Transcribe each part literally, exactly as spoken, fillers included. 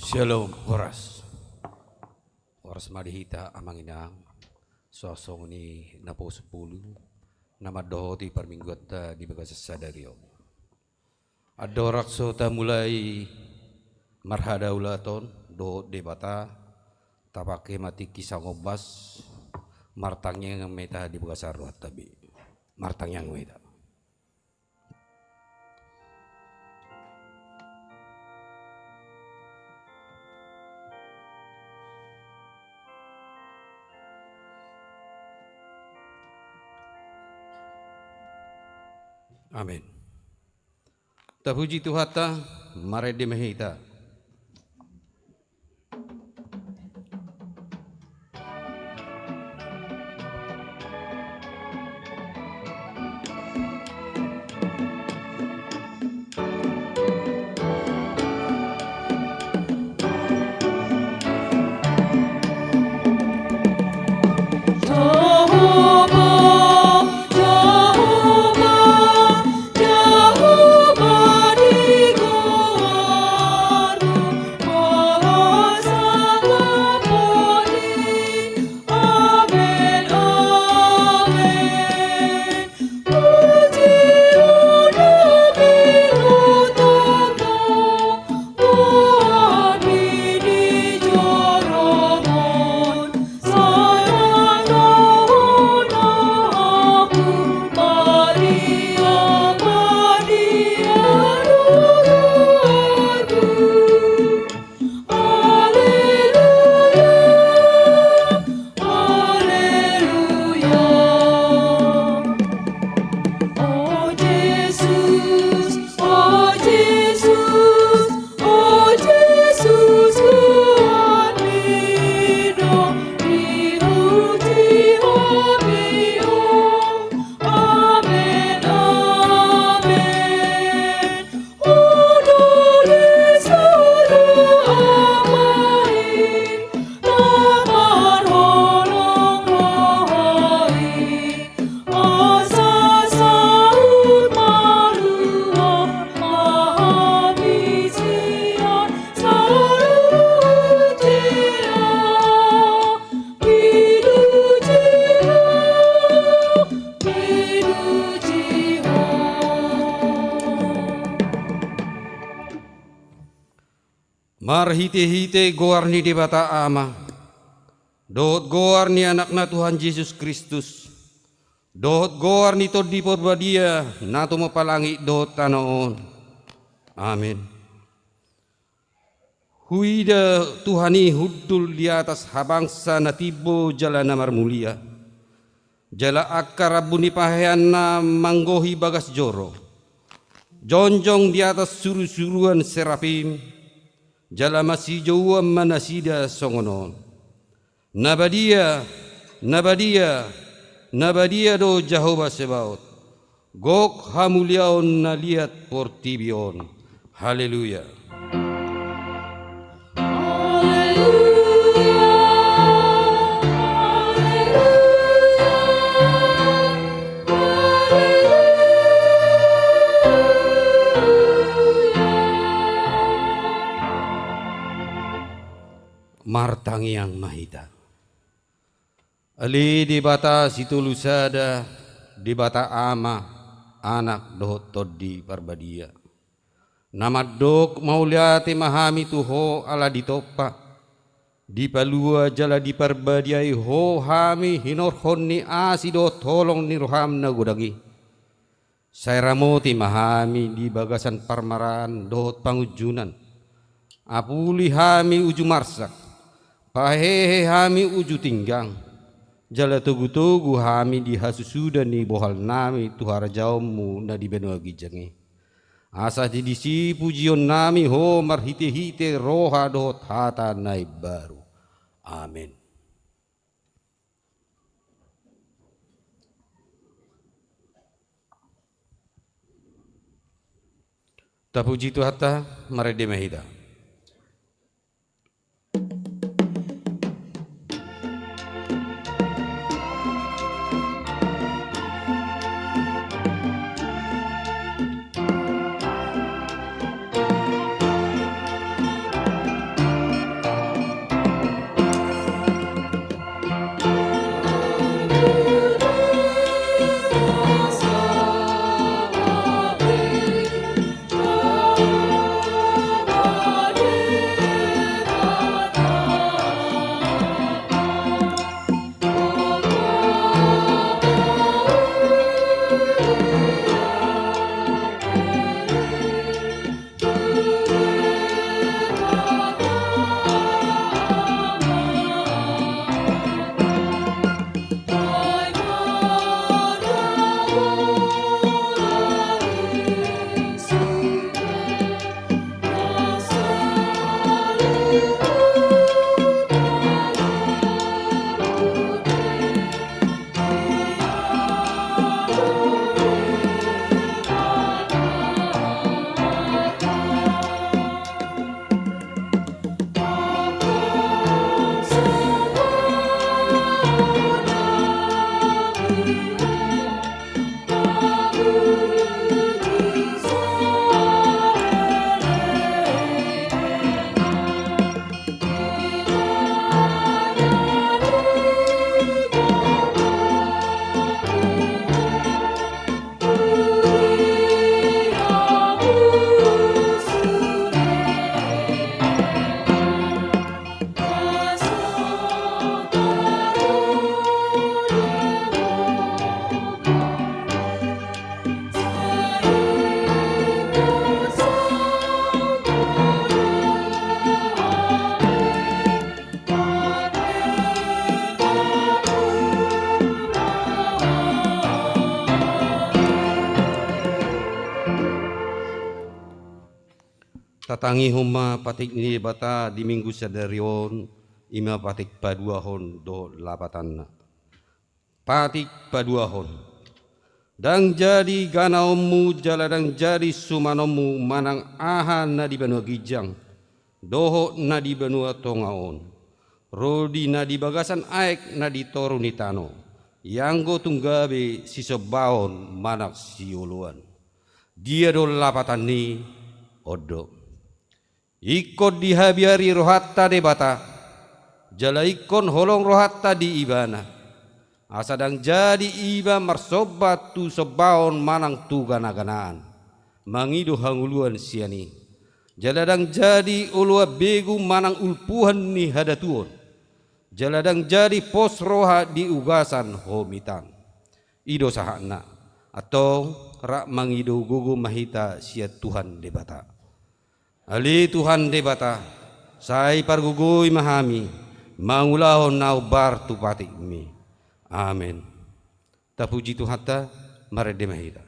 Shalom, horas. Horas ma di hita amang inang, songon i naposo pulu, na mandohoti parmingguanta di bagasan sadari on. Andorang so tamulai marhadaulaton dohot Debata, tapangke ma tingki sangombas, martangiang ma hita di bagasan rohanta be. Martangiang ma hita. Amen. Tapuji Tuhanta, marende ma hita. Marhitehite goar ni Debata Ama, dohot goar ni Anakna Tuhan Jesus Kristus, dohot goar ni Tondi Parbadia, na tumompa langit dohot tano on. Amen. Huida Tuhan i hundul di atas habangsa na timbo jala na marmulia. Jala angka rambu ni paheanna manggohi bagas joro. Jongjong di atas surusuruan serafim, jala masijouan ma nasida songon on: Na badia, na badia, na badia do Jahowa Sebaot. Gok hamuliaon na liat portibi on. Haleluya. Martangiang ma hita. Ale Debata Sitolu Sada, Debata Ama, Anak dohot Tondi Parbadia, na mandok mauliate ma hami tu Ho ala ditompa, dipalua jala diparbadiai Ho hami hinorhon ni asi dohot holong ni roham na godang i. Sai ramoti ma hami di bagasan parmaraan dohot pangunjunan. Apuli hami uju marsak, pahehe hami uju tinggang, jala togutogu hami di hasusuda ni bohalnami tu harajaonmu na di banua ginjang i. Asa didisi pujionnami Ho marhitehite roha dohot hata na imbaru. Amen. Tapuji Tuhanta, marende ma hita. Tatangihon ma patik ni Debata di Minggu sadari on, i ma patik paduahon dohot lapatanna. Patik paduahon. Ndang jadi ganaonmu jala ndang jadi sumanonmu manang aha na di banua ginjang dohot na di banua tonga on, ro di na di bagasan aek na di toru ni tano, ianggo tung gabe sisombaon manang sioloan. Dia do lapatan ni? On do: Ingkon dihabiari rohanta Debata, jala ingkon holong rohanta di Ibana, asa ndang jadi iba marsomba tu sombaon manang tu ganaganaan, mangido hangoluan sian i. Jala ndang jadi oloan begu manang ulpuhan ni hadatuon, jala ndang jadi pos roha di ugasan homitan. I do sahatna. Antong, rap mangido gogo ma hita sian Tuhan Debata. Ale Tuhan Debata, sai pargogoi ma hami mangulahon na hombar tu patikmi. Amen. Tapuji Tuhanta, marende ma hita.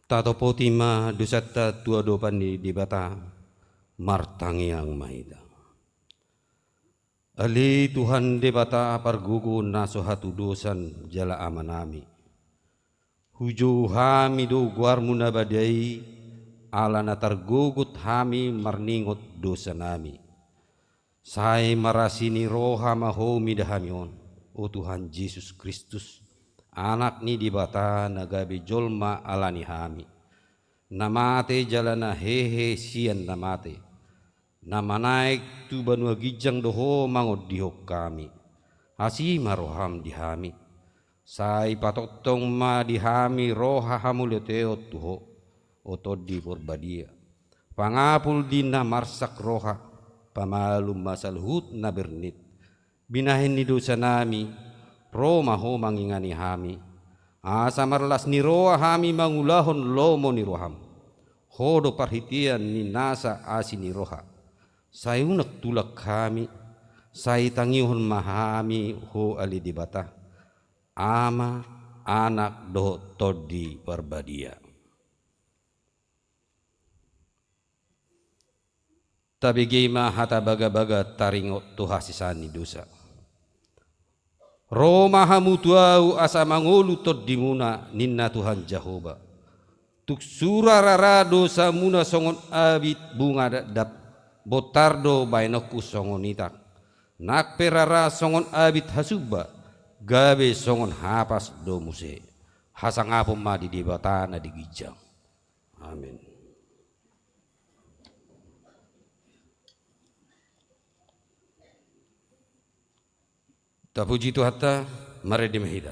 Tatopoti ma dosanta tu adopan ni Debata, martangiang ma hita. Ale Tuhan Debata pargogo na so hatudosan jala Amanami, hujou hami do goarmu na badia i, ala na targogot hami marningot dosanami. Sai marasi ni roha ma Ho mida hami on, o Tuhan Jesus Kristus, Anak ni Debata na gabe jolma ala ni hami, na mate jala na hehe sian na mate, na manaek tu banua ginjang do Ho mangondihon hami. Asi ma roham di hami. Sai patongtong ma di hami roha hamauliateon tu Ho, o Tondi Porbadia, pangapul di na marsak roha, pamalum ma saluhut na bernit. Binahen ni dosanami, ro ma Ho mangingani hami, asa marlas ni roha hami mangulahon lomo ni roham. Ho do parhitean ni nasa asi ni roha. Sai unang tulak hami, sai tangihon ma hami Ho ale Debata, Ama, Anak dohot Tondi Parbadia. Tabege ma hata bagabaga taringot tu hasesaan ni dosa. Ro ma hamu tu Ahu asa mangolu tondimuna, ninna Tuhan Jahowa. Tung sura rara dosamuna songon abit bunga dapdap, bontar do baenonku songon itak. Nang pe rara songon abit hasumba, gabe songon hapas do muse. Hasangapon ma di Debata na di ginjang. Amen. Tapuji Tuhanta, marende ma hita.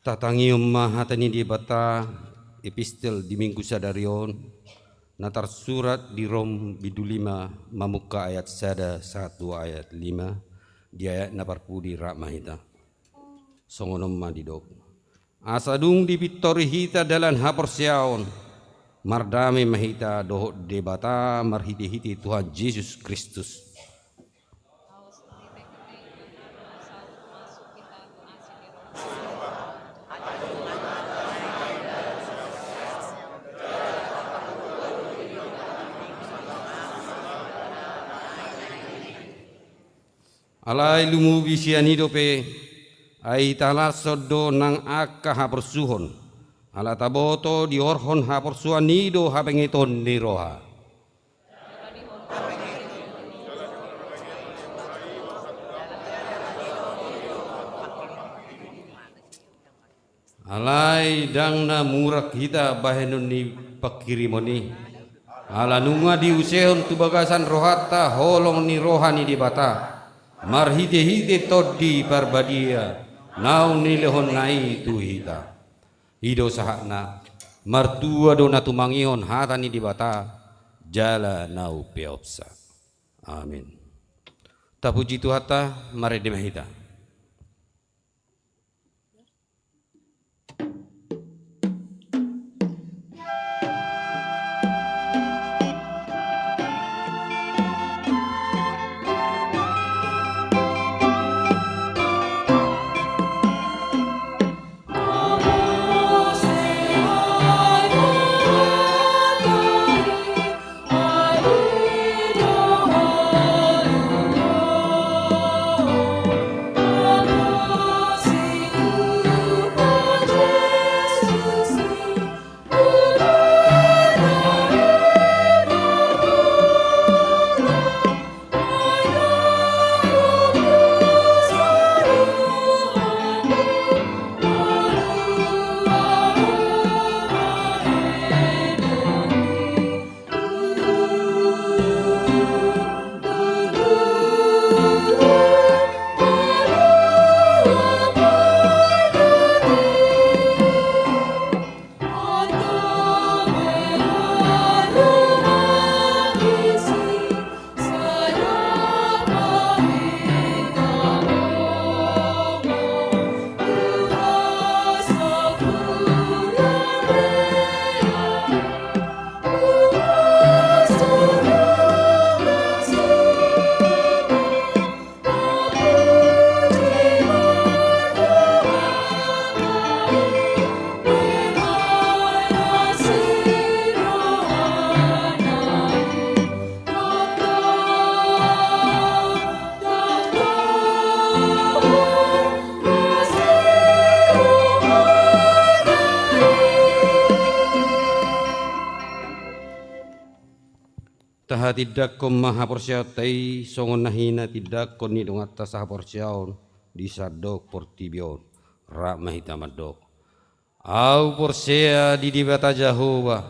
Tatangihon ma hata ni Debata, epistel di Minggu sadari on, na tarsurat di Rom bindu lima, mamungka ayat sada sahat tu ayat lima, di ayat na parpudi rap ma hita. Songon on ma didok. Asa dung dipintori hita dalan haporseaon, mardame ma hita dohot Debata marhitehite Tuhan Jesus Kristus. Alai lumobi sian i dope, ai talashon do nang angka haporsuhon. Ala taboto diorhon haporsuhon i do habengeton ni roha. Alai ndang na murang hita bahenon ni panghirimon i. Ala nunga diusehon tu bagasan rohanta holong ni roha ni Debata, marhitehite Tondi Parbadia, naung nilehonna i tu hita. I do sahatna, martua do na tumangihon hata ni Debata, jala na umpeopsa. Amin. Tapuji Tuhanta, marende ma hita. Tahatindangkon ma haporseaonta i songon na hinatindangkon ni donganta sahaporseaon di sandok portibi on. Rap ma hita mandok. Ahu porsea di Debata Jahowa,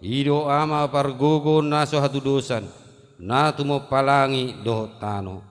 i do Ama pargogo na so hatudosan, na tumompa langit dohot tano.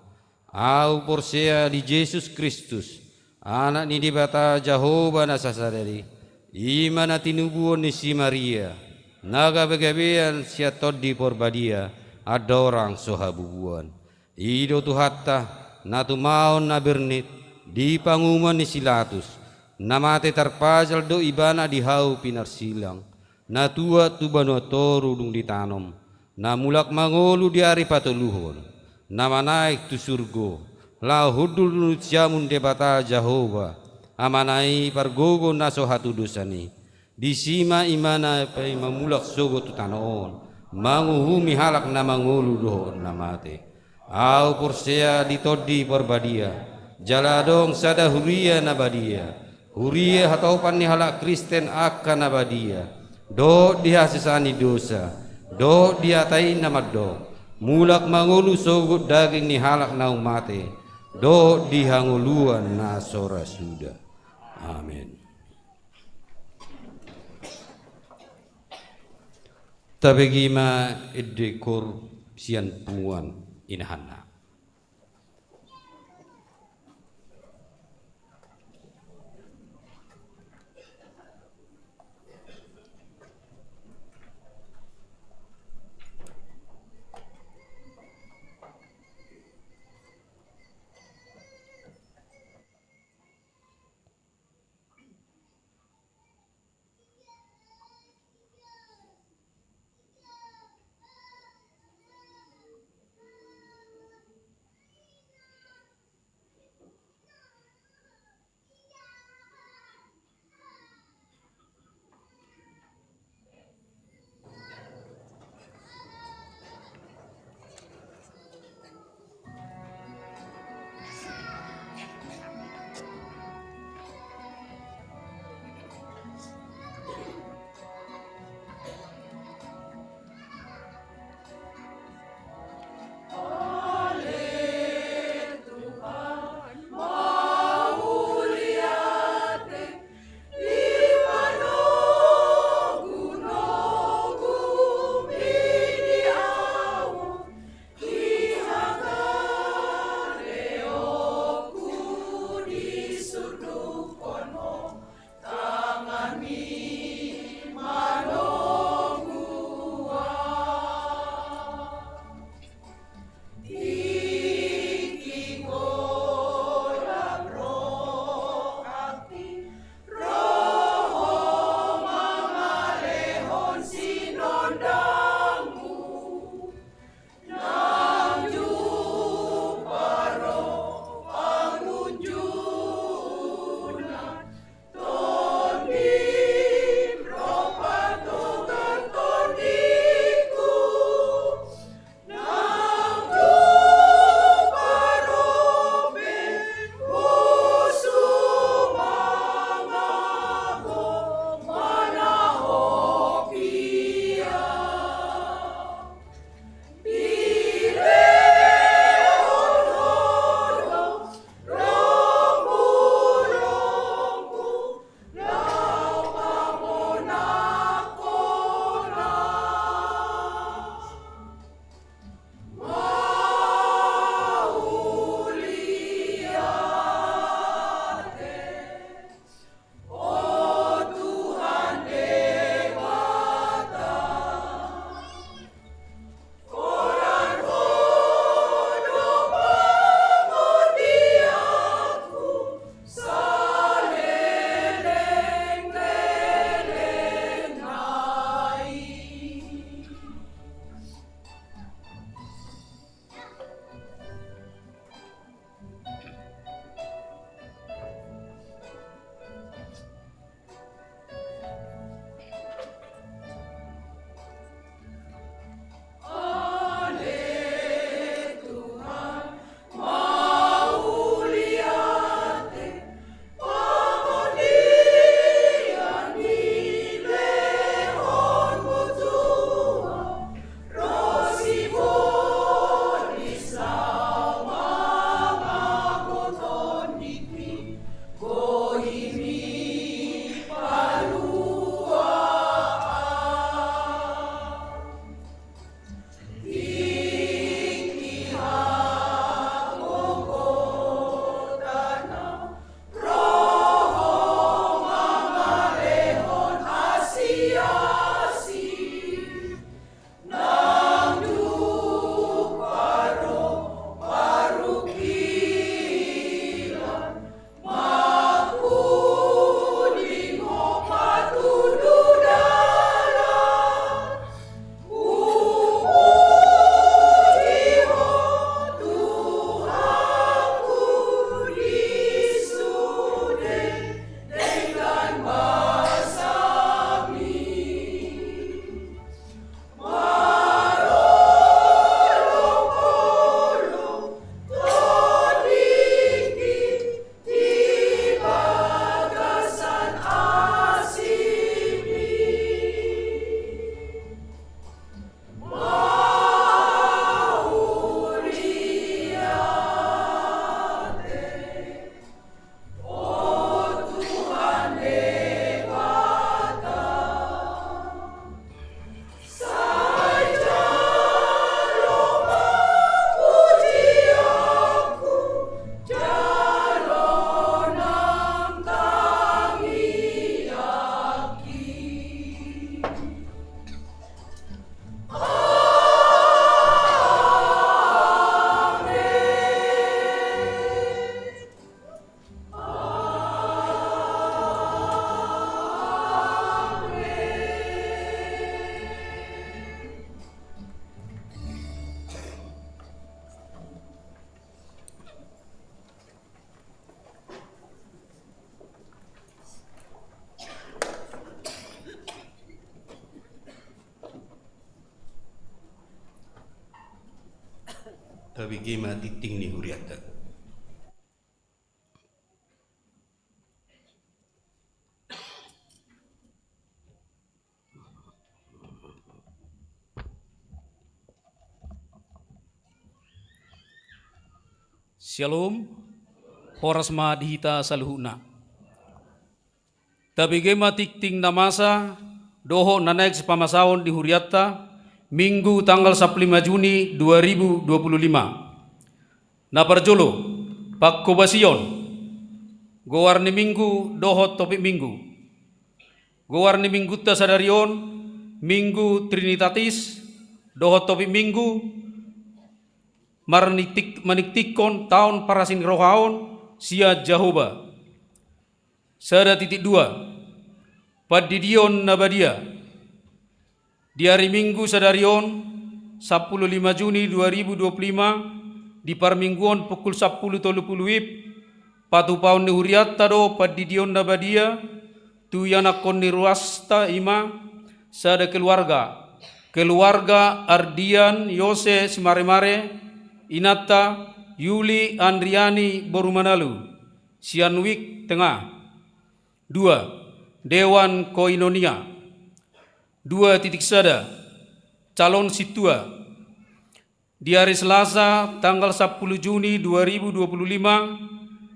Ahu porsea di Jesus Kristus, Anak ni Debata Jahowa na sasada i, i ma na tinubuhon ni si Maria, na gabegabean sian Tondi Parbadia, andorang so habubuan. I do Tuhanta, na tumaon na bernit, di pangumuan ni si Latus, na mate tarpajal do ibana di hau pinarsilang, na tuat tu banua toru dung ditanom, na mulak mangolu di ari patoluhon, na manaek tu surgo, laho hundul lulus siamun Debata Jahowa, Amana i pargogo na so hatudosan i. Disi ma ibana paima mulak sogot tu tano on, manguhumi halak na mangolu dohot na mate. Ahu porsea di Tondi Parbadia, jala adong sada huria na badia, huria hatopan ni halak Kristen angka na badia, dohot di hasesaan ni dosa, dohot di hata i na mandok, mulak mangolu sogot daging ni halak naung mate, dohot di hangoluan na so ra suda. Amen. Tabege ma ende koor sian punguan inahanna. Tabege ma tingting ni hurianta. Syalom. Horas ma di hita saluhutna. Tabege ma tingting na masa dohot na naeng sipamasaon di hurianta, Minggu tanggal sampulu lima Juni dua ribu dua puluh lima. Na parjolo, pangkobasion. Goar ni Minggu dohot topik Minggu. Goar ni Minggunta sadari on, Minggu Trinitatis, dohot topik Minggu, marningtik-, maningtingkon taon parasinirohaon sian Jahowa. Sada titik dua. Pandidion na badia. Di ari Minggu sadari on, sampulu lima Juni dua ribu dua puluh lima, di parmingguon pukul sampulu tolu pulu WIB, patupaon ni hurianta do pandidion na badia tu ianakhon ni ruasta, i ma sada keluarga. Keluarga Ardian Yose Simaremare, inanta Yuli Andriani boru Manalu, sian WIB Tengah. Dua, Dewan Koinonia. Dua titik sada, calon sintua. Di ari Selasa tanggal sampulu Juni dua ribu dua puluh lima,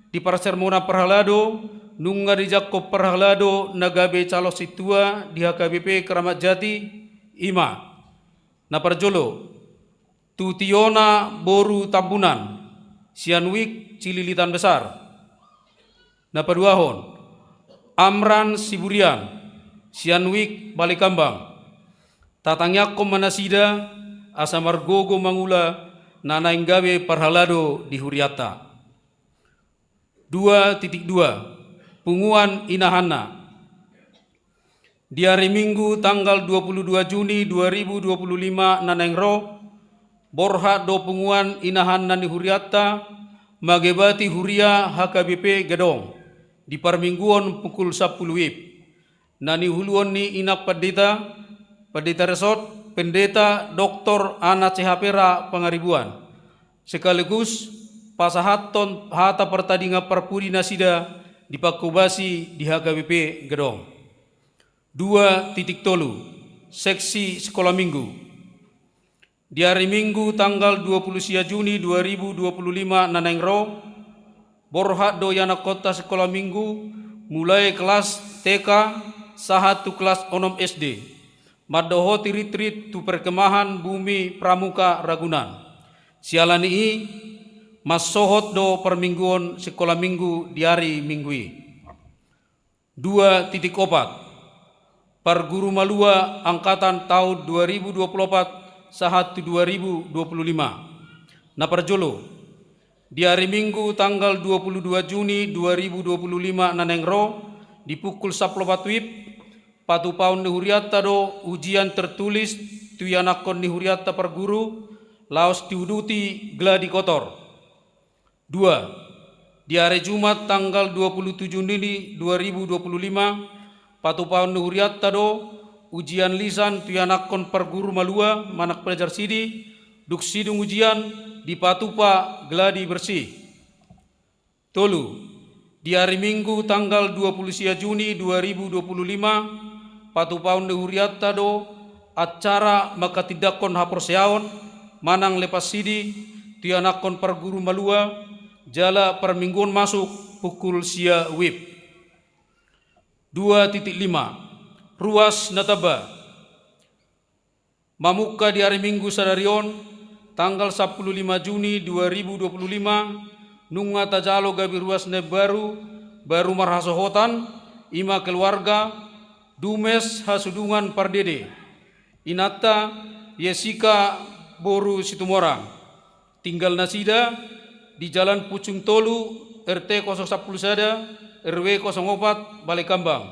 di parsermonan parhalado, nunga dijangkon parhalado na gabe calon sintua di H K B P Keramat Jati, i ma. Na parjolo, Tutiona boru Tambunan, sian WIB Cililitan Besar. Na paduahon, Amran Siburian, sian WIB Balekambang. Tatangiangkon ma nasida asa margogo mangula na naeng gabe parhalado di hurianta. Dua titik dua, punguan inahanna. Di ari Minggu tanggal dua puluh dua Juni dua ribu dua puluh lima na naeng ro, borhat do punguan inahanna ni hurianta mangebati huria H K B P Gedong di parmingguon pukul sampulu WIB. Na niuluhon ni inang pandita, Pandita Resort, Pendeta Doktor Ana Cehapera Pangaribuan, sekaligus pasahathon hata partadingan parpudi nasida dipangkobasi di H K B P Gedong. Dua titik tolu, seksi sekolah minggu. Di ari Minggu tanggal dua puluh sia Juni dua ribu dua puluh lima na naeng ro, borhat do ianakhonta sekolah minggu, mulai kelas T K sahat tu kelas onom S D, mandohoti ritrit tu perkemahan Bumi Pramuka Ragunan. Siala ni i, mansohot do parmingguon sekolah minggu di ari Minggu i. Dua titik opat, parguru malua angkatan taon dua ribu dua puluh opat sahat tu dua ribu dua puluh lima. Na parjolo, di ari Minggu tanggal dua puluh dua Juni dua ribu dua puluh lima na naeng ro, di pukul sampulu opat WIB, patupaon ni hurianta do ujian tertulis tu ianakhon ni hurianta parguru, laos diuduti gladi kotor. Dua, di ari Jumat tanggal dua puluh tujuh Juni dua ribu dua puluh lima, patupaon ni hurianta do ujian lisan tu ianakhon parguru malua manang pelajar sidi, dung sidung ujian dipatupa gladi bersih. Tolu, di ari Minggu tanggal dua puluh sia Juni dua ribu dua puluh lima, patupaon ni hurianta do acara manghatindanghon haporseaon manang lepas sidi tu ianakhon parguru malua, jala parmingguon masuk pukul sia WIB. Dua titik lima, ruas na tamba. Mamungka di ari Minggu sadari on, tanggal sampulu lima Juni dua ribu dua puluh lima, nunga tajalo gabe ruas na imbaru, baru marhasohotan, i ma keluarga Dumes Hasudungan Pardede, inanta Yesika boru Situmorang. Tinggal nasida di Jalan Pucung Tolu, R T kosong sampulu sada, R W kosong opat, Balekambang.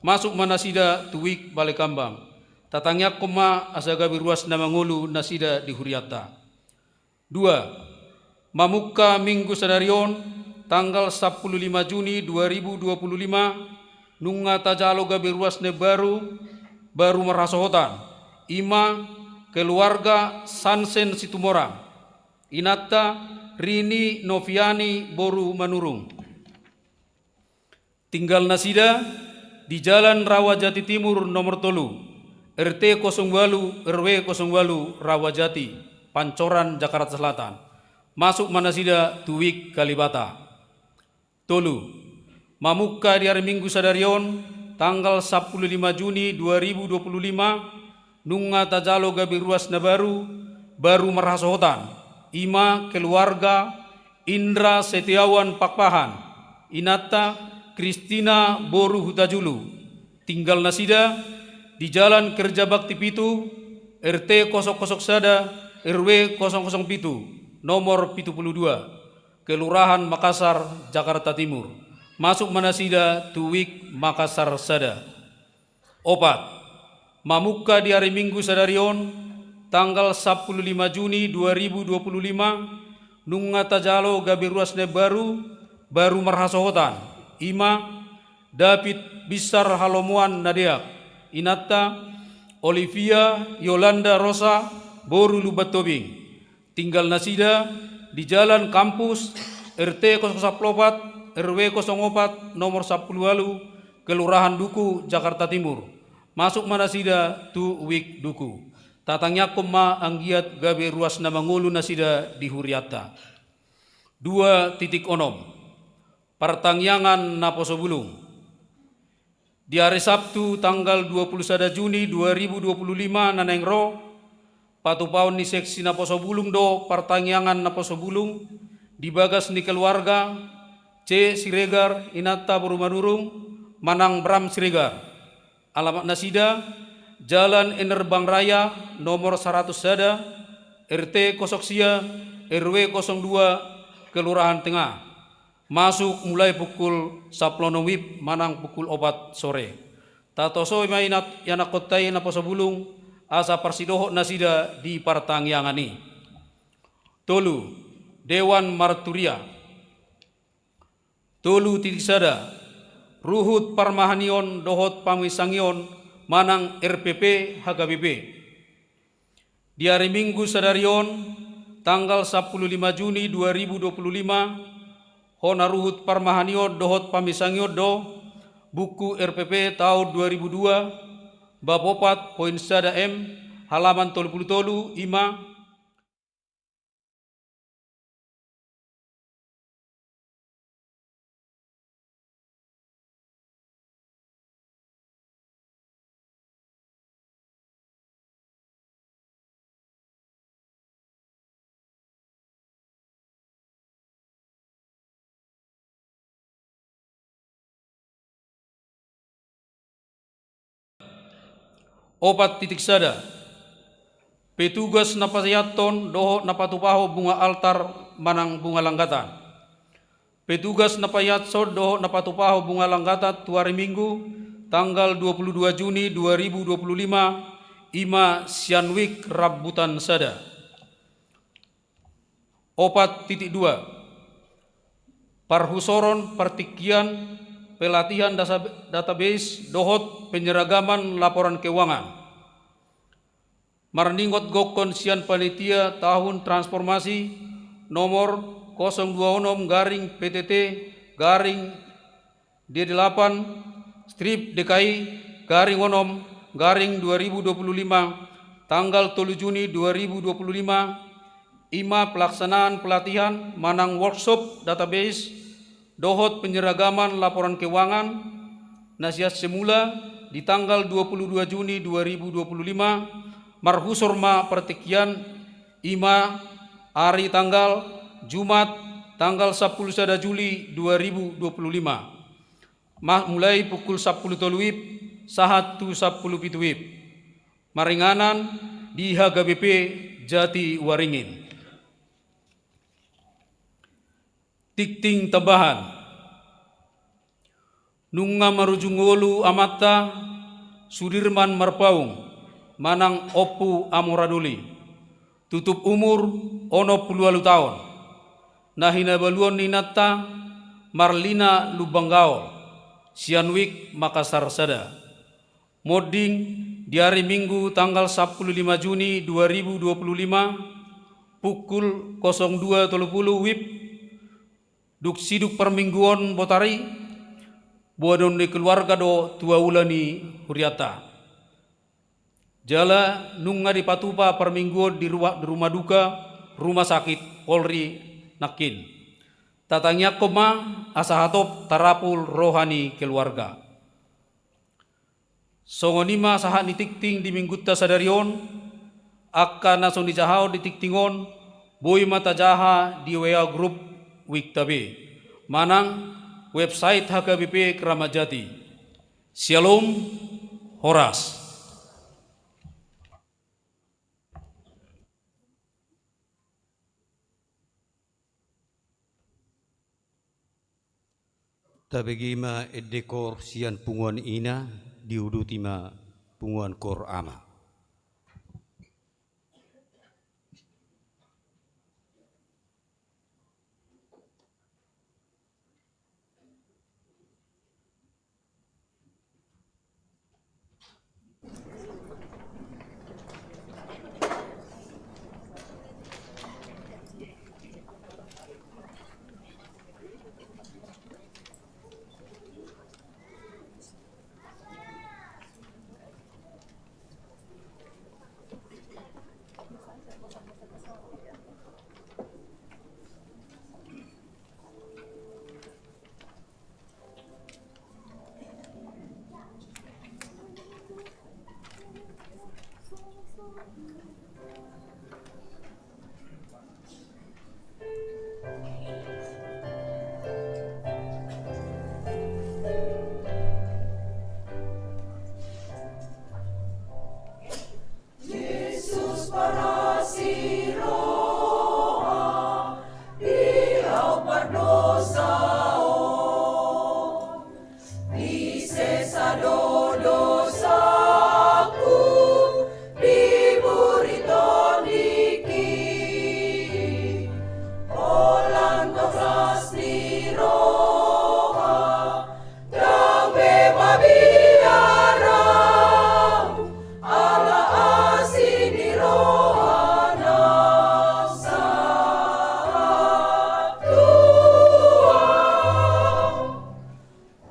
Masuk ma nasida tu WIB Balekambang. Tatangiangkon ma asa gabe ruas na mangolu nasida di hurianta. Dua, mamungka Minggu sadari on, tanggal sampulu lima Juni dua ribu dua puluh lima, nunga tajalo gabe ruas na imbaru, baru marhasohotan, i ma keluarga Sansen Situmorang. Inanta Rini Noviani boru Manurung. Tinggal nasida di Jalan Rawajati Timur nomor tolu, R T kosong walu, R W kosong walu, Rawajati, Pancoran, Jakarta Selatan. Masuk ma nasida tu WIK Kalibata. Tolu. Mamungka di ari Minggu sadari on, tanggal sampulu lima Juni dua ribu dua puluh lima, nunga tajalo gabe ruas na baru, baru marhasohotan, i ma keluarga Indra Setiawan Pakpahan, inanta Kristina boru Hutajulu. Tinggal nasida di Jalan Kerja Bakti pitu, R T kosong kosong sada, R W kosong kosong pitu, nomor pitu pulu dua, Kelurahan Makassar, Jakarta Timur. Masuk ma nasida tu WIK Makassar Sada. Opat. Mamungka di ari Minggu sadari on, tanggal sampulu lima Juni dua ribu dua puluh lima, nunga tajalo gabe ruas na baru, baru marhasohotan, i ma David Binsar Halomoan na deak, inanta Olivia Yolanda Rosa boru Lumban Tobing. Tinggal nasida di Jalan Kampus, R T kosong sampulu opat, R W kosong opat, nomor sampulu walu, Kelurahan Duku, Jakarta Timur. Masuk ma nasida tu WIK Duku. Tatangiangkon ma anggiat gabe ruas na mangolu nasida di hurianta. Dua titik onom. Partangiangan naposo bulung. Di ari Sabtu tanggal dua pulu sada Juni dua ribu dua pulu lima na naeng ro, patupaon ni seksi naposo bulung do partangiangan naposo bulung di bagas ni keluarga C Siregar, inanta boru Manurung, manang Bram Siregar. Alamat nasida, Jalan Enerbang Raya nomor saratus sada, R T kosong sia, R W kosong dua, Kelurahan Tengah. Masuk mulai pukul sampulu onom WIB manang pukul opat sore. Tatosoi ma inat, ianakkonta i naposo bulung, asa parsidohot nasida di partangiangan i. Tolu, Dewan Marturia. Tolu titik sada, ruhut parmahanion dohot paminsangion manang R P P H K B P. Di ari Minggu sadari on, tanggal sampulu lima Juni dua ribu dua pulu lima, hona ruhut parmahanion dohot paminsangion do, buku R P P taon dua ribu dua, bab opat, poin sada M, halaman tolu pulu tolu, i ma, opat titik sada. Petugas na paiathon dohot na patupahon bunga altar manang bunga langgatan. Petugas na paiathon dohot na patupahon bunga langgatan tu ari Minggu, tanggal dua pulu dua Juni dua ribu dua pulu lima, i ma sian WIK Rambutan Sada. Opat titik dua. Parhusoron partingkian pelatihan dasa-, database dohot penyeragaman laporan keuangan. Marningot gokkon sian panitia tahun transformasi nomor kosong dua onom garing P T T garing D delapan strip D K I garing onom garing dua ribu dua pulu lima, tanggal tolu Juni dua ribu dua pulu lima, i ma pelaksanaan pelatihan manang workshop database dohot penyeragaman laporan keuangan na sian semula di tanggal dua pulu dua Juni dua ribu dua pulu lima, marhusor ma partingkian, i ma ari tanggal Jumat tanggal sampulu sada Juli dua ribu dua pulu lima. Ma-, mulai pukul sampulu tolu WIB sahat tu sampulu pitu WIB. Maringanan di H K B P Jatiwaringin. Tingting tambahan. Nunga marujung ngolu amanta Sudirman Marpaung manang Ompu Amora Doli. Tutup umur onom pulu ualu taon. Na hinabaluon ni inanta Marlina Lumban Gaol, sian WIK Makassar Sada. Monding di ari Minggu tanggal sampulu lima Juni dua ribu dua pulu lima, pukul kosong dua tolu pulu WIB, dung sidung parmingguon botari, boanon ni keluarga do tua ula ni hurianta. Jala nunga dipatupa parmingguon di ruma-, di rumah duka, rumah sakit Polri nangkin. Tatangiangkon ma asa hatop tarapul roha ni keluarga. Songon i ma sahat ni tingting di minggunta sadari on, angka na so nijahaon di tingting on, boi ma tajaha di W A grup WIB-ta be, manang website H K B P Kramat Jati. Syalom, horas. Tabege ma ende koor sian punguan ina, diuduti ma punguan koor ama. Jesus parasi roha di au pardosa on, disesa do dosaku, diburi Tondingki holan toglas ni roha. Ndang be mabiar au, ala asi ni rohana sahat tu au.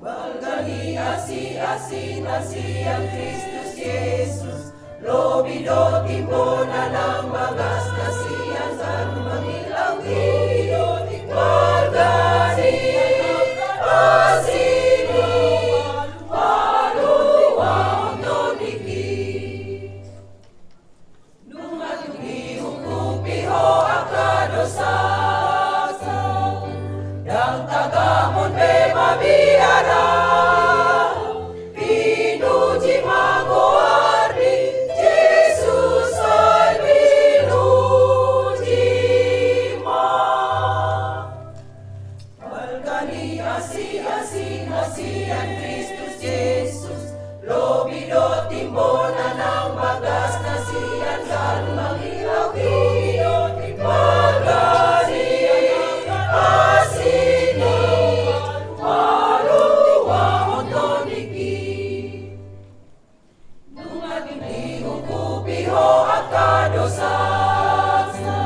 Balga ni asi-asi na sian Kristus Jesus, lobi do timbo na nang bagas na sian ganup mangilauhi. Balga ni asi ni paluahon Tondingki. Nunga tung diungkupi ho angka dosangku, ndang tagamon be mabiar au. Pinuji ma goar ni Jesus, sai pinuji ma. Balga ni asi-asi na sian Kristus Jesus, lobi do timbo na nang bagas na sian ganup mangilauhi. Balga ni asi ni paluahon Tondingki. Nunga tung diungkupi ho angka dosangku,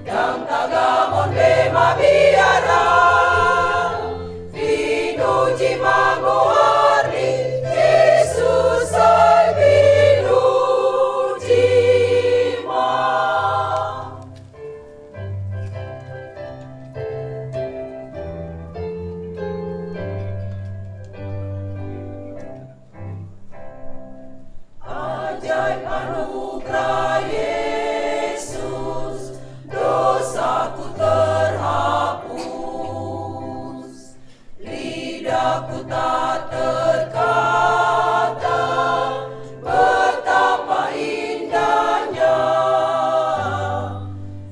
ndang tagamon be mabiar au. Pinuji ma goar ni Jesus, sai pinuji ma. Ajaib anugerah Yesus, dosaku terhapus. Lidahku tak terkata betapa indahnya,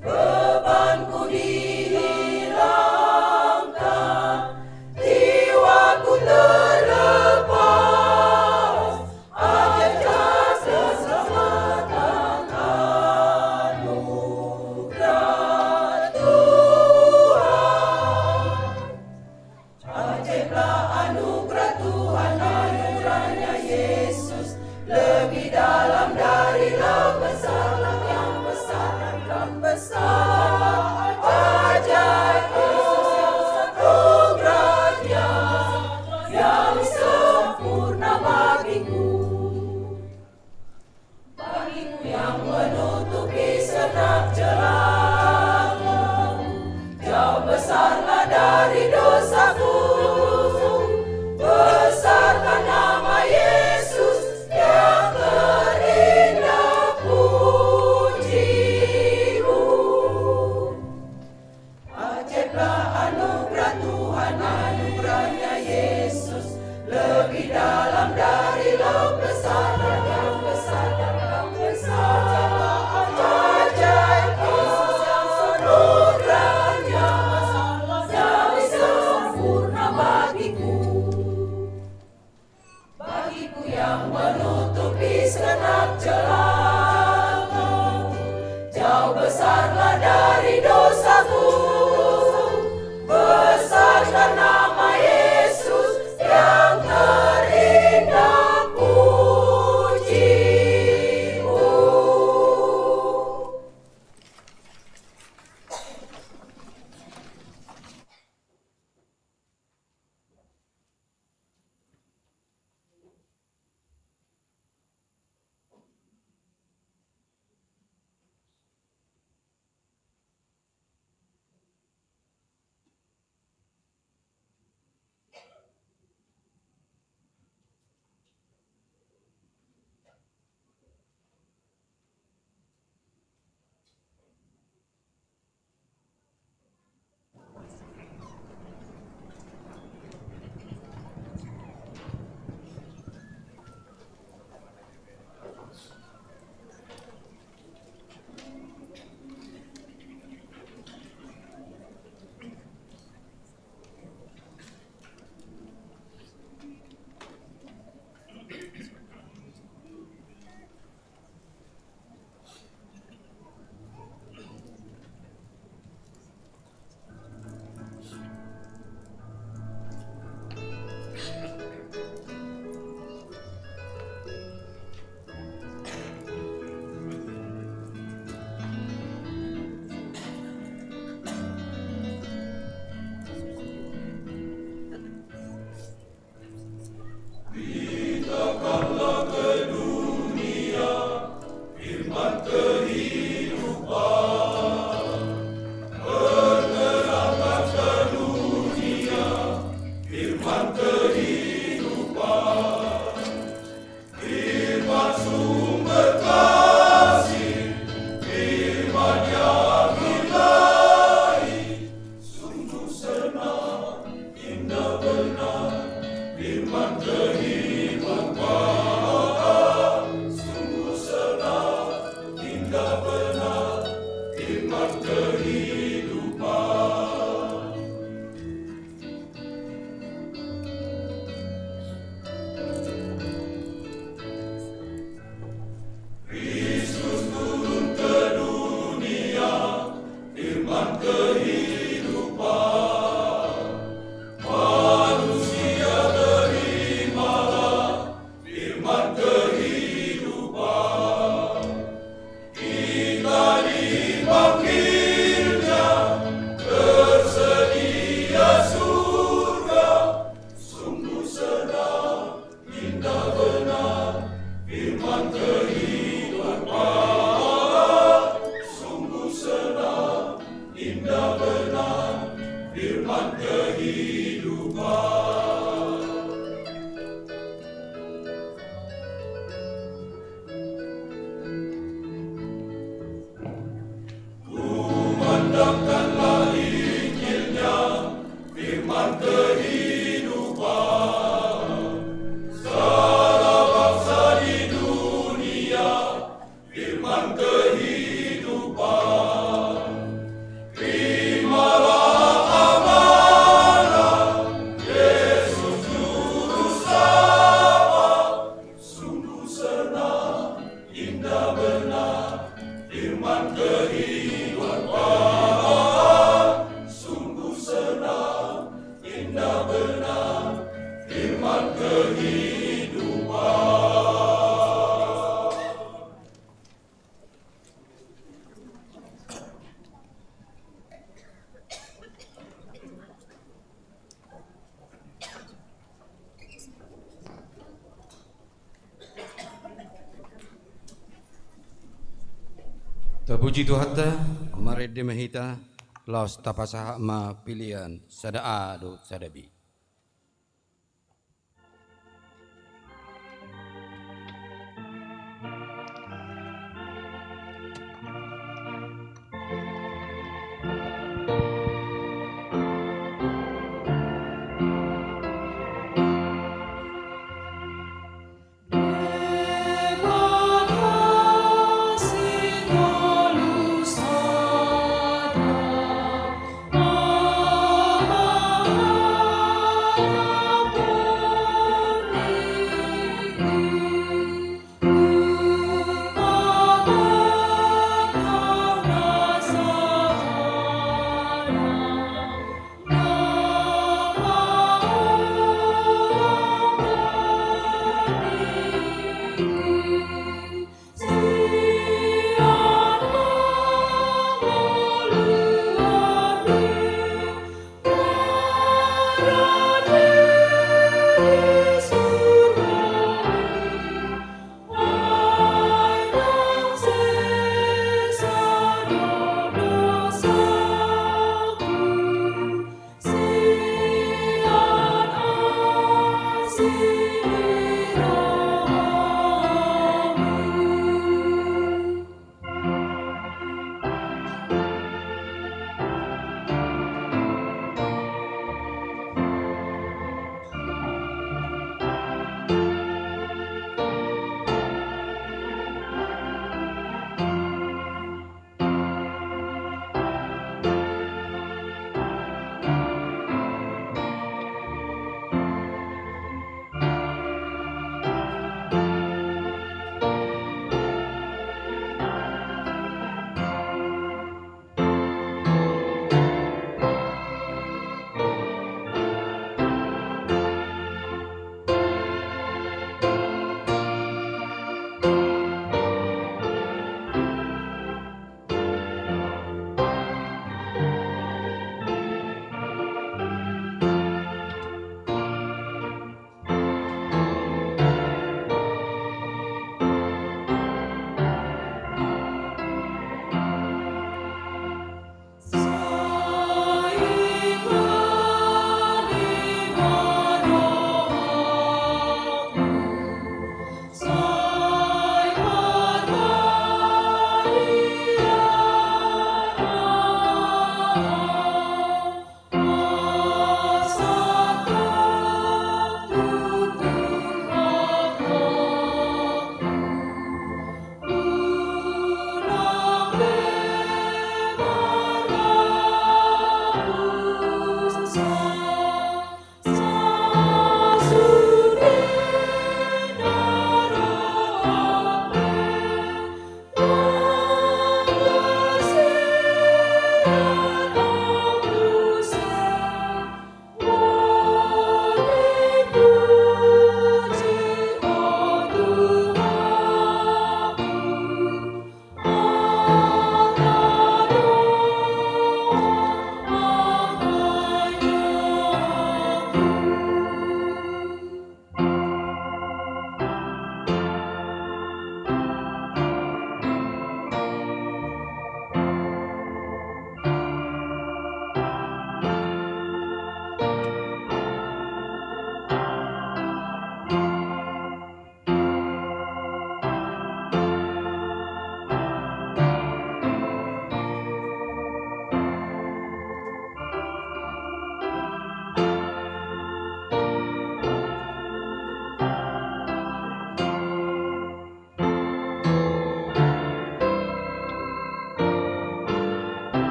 bebanku dihilangkan, jiwaku terlepas. Ajaiblah keselamatan, anugerah Tuhan. Ajaiblah anugerah Tuhan, anugerahnya Yesus lebih dalam dari lautan besar, lautan besar, lautan besar. Dalam dari laut besar, laut besar, laut besar, ajaib Yesus yang sebenarnya, yang sempurna bagiku. Bagiku yang menutupi segenap celahku, jauh besarlah dari dosaku, besarkan nama Yesus yang terindah pujimu. Beritakanlah ke dunia firman kehidupan. Beritakanlah ke dunia firman kehidupan. Firman sumber kasih, firman yang ilahi, sungguh senang, indah benar, firman kehidupan. Sungguh senang, indah benar, firman kehidupan. Kristus turun ke dunia, firman kehidupan. Manusia, terimalah firman kehidupan. Kita dipanggil-Nya, tersedia surga. Sungguh senang, indah benar, firman kehidupan. Sungguh senang, indah benar, firman kehidupan. Kumandangkanlah Injil-Nya, firman kehidupan. Segala bangsa di dunia, firman kehidupan. Terimalah amanah Yesus Juru Selamat. Sungguh senang, indah benar, firman kehidupan. Sungguh senang, indah benar, firman kehidupan. Tapuji Tuhanta, marende ma hita, laos tapasahat ma pelean sada A dohot sada B.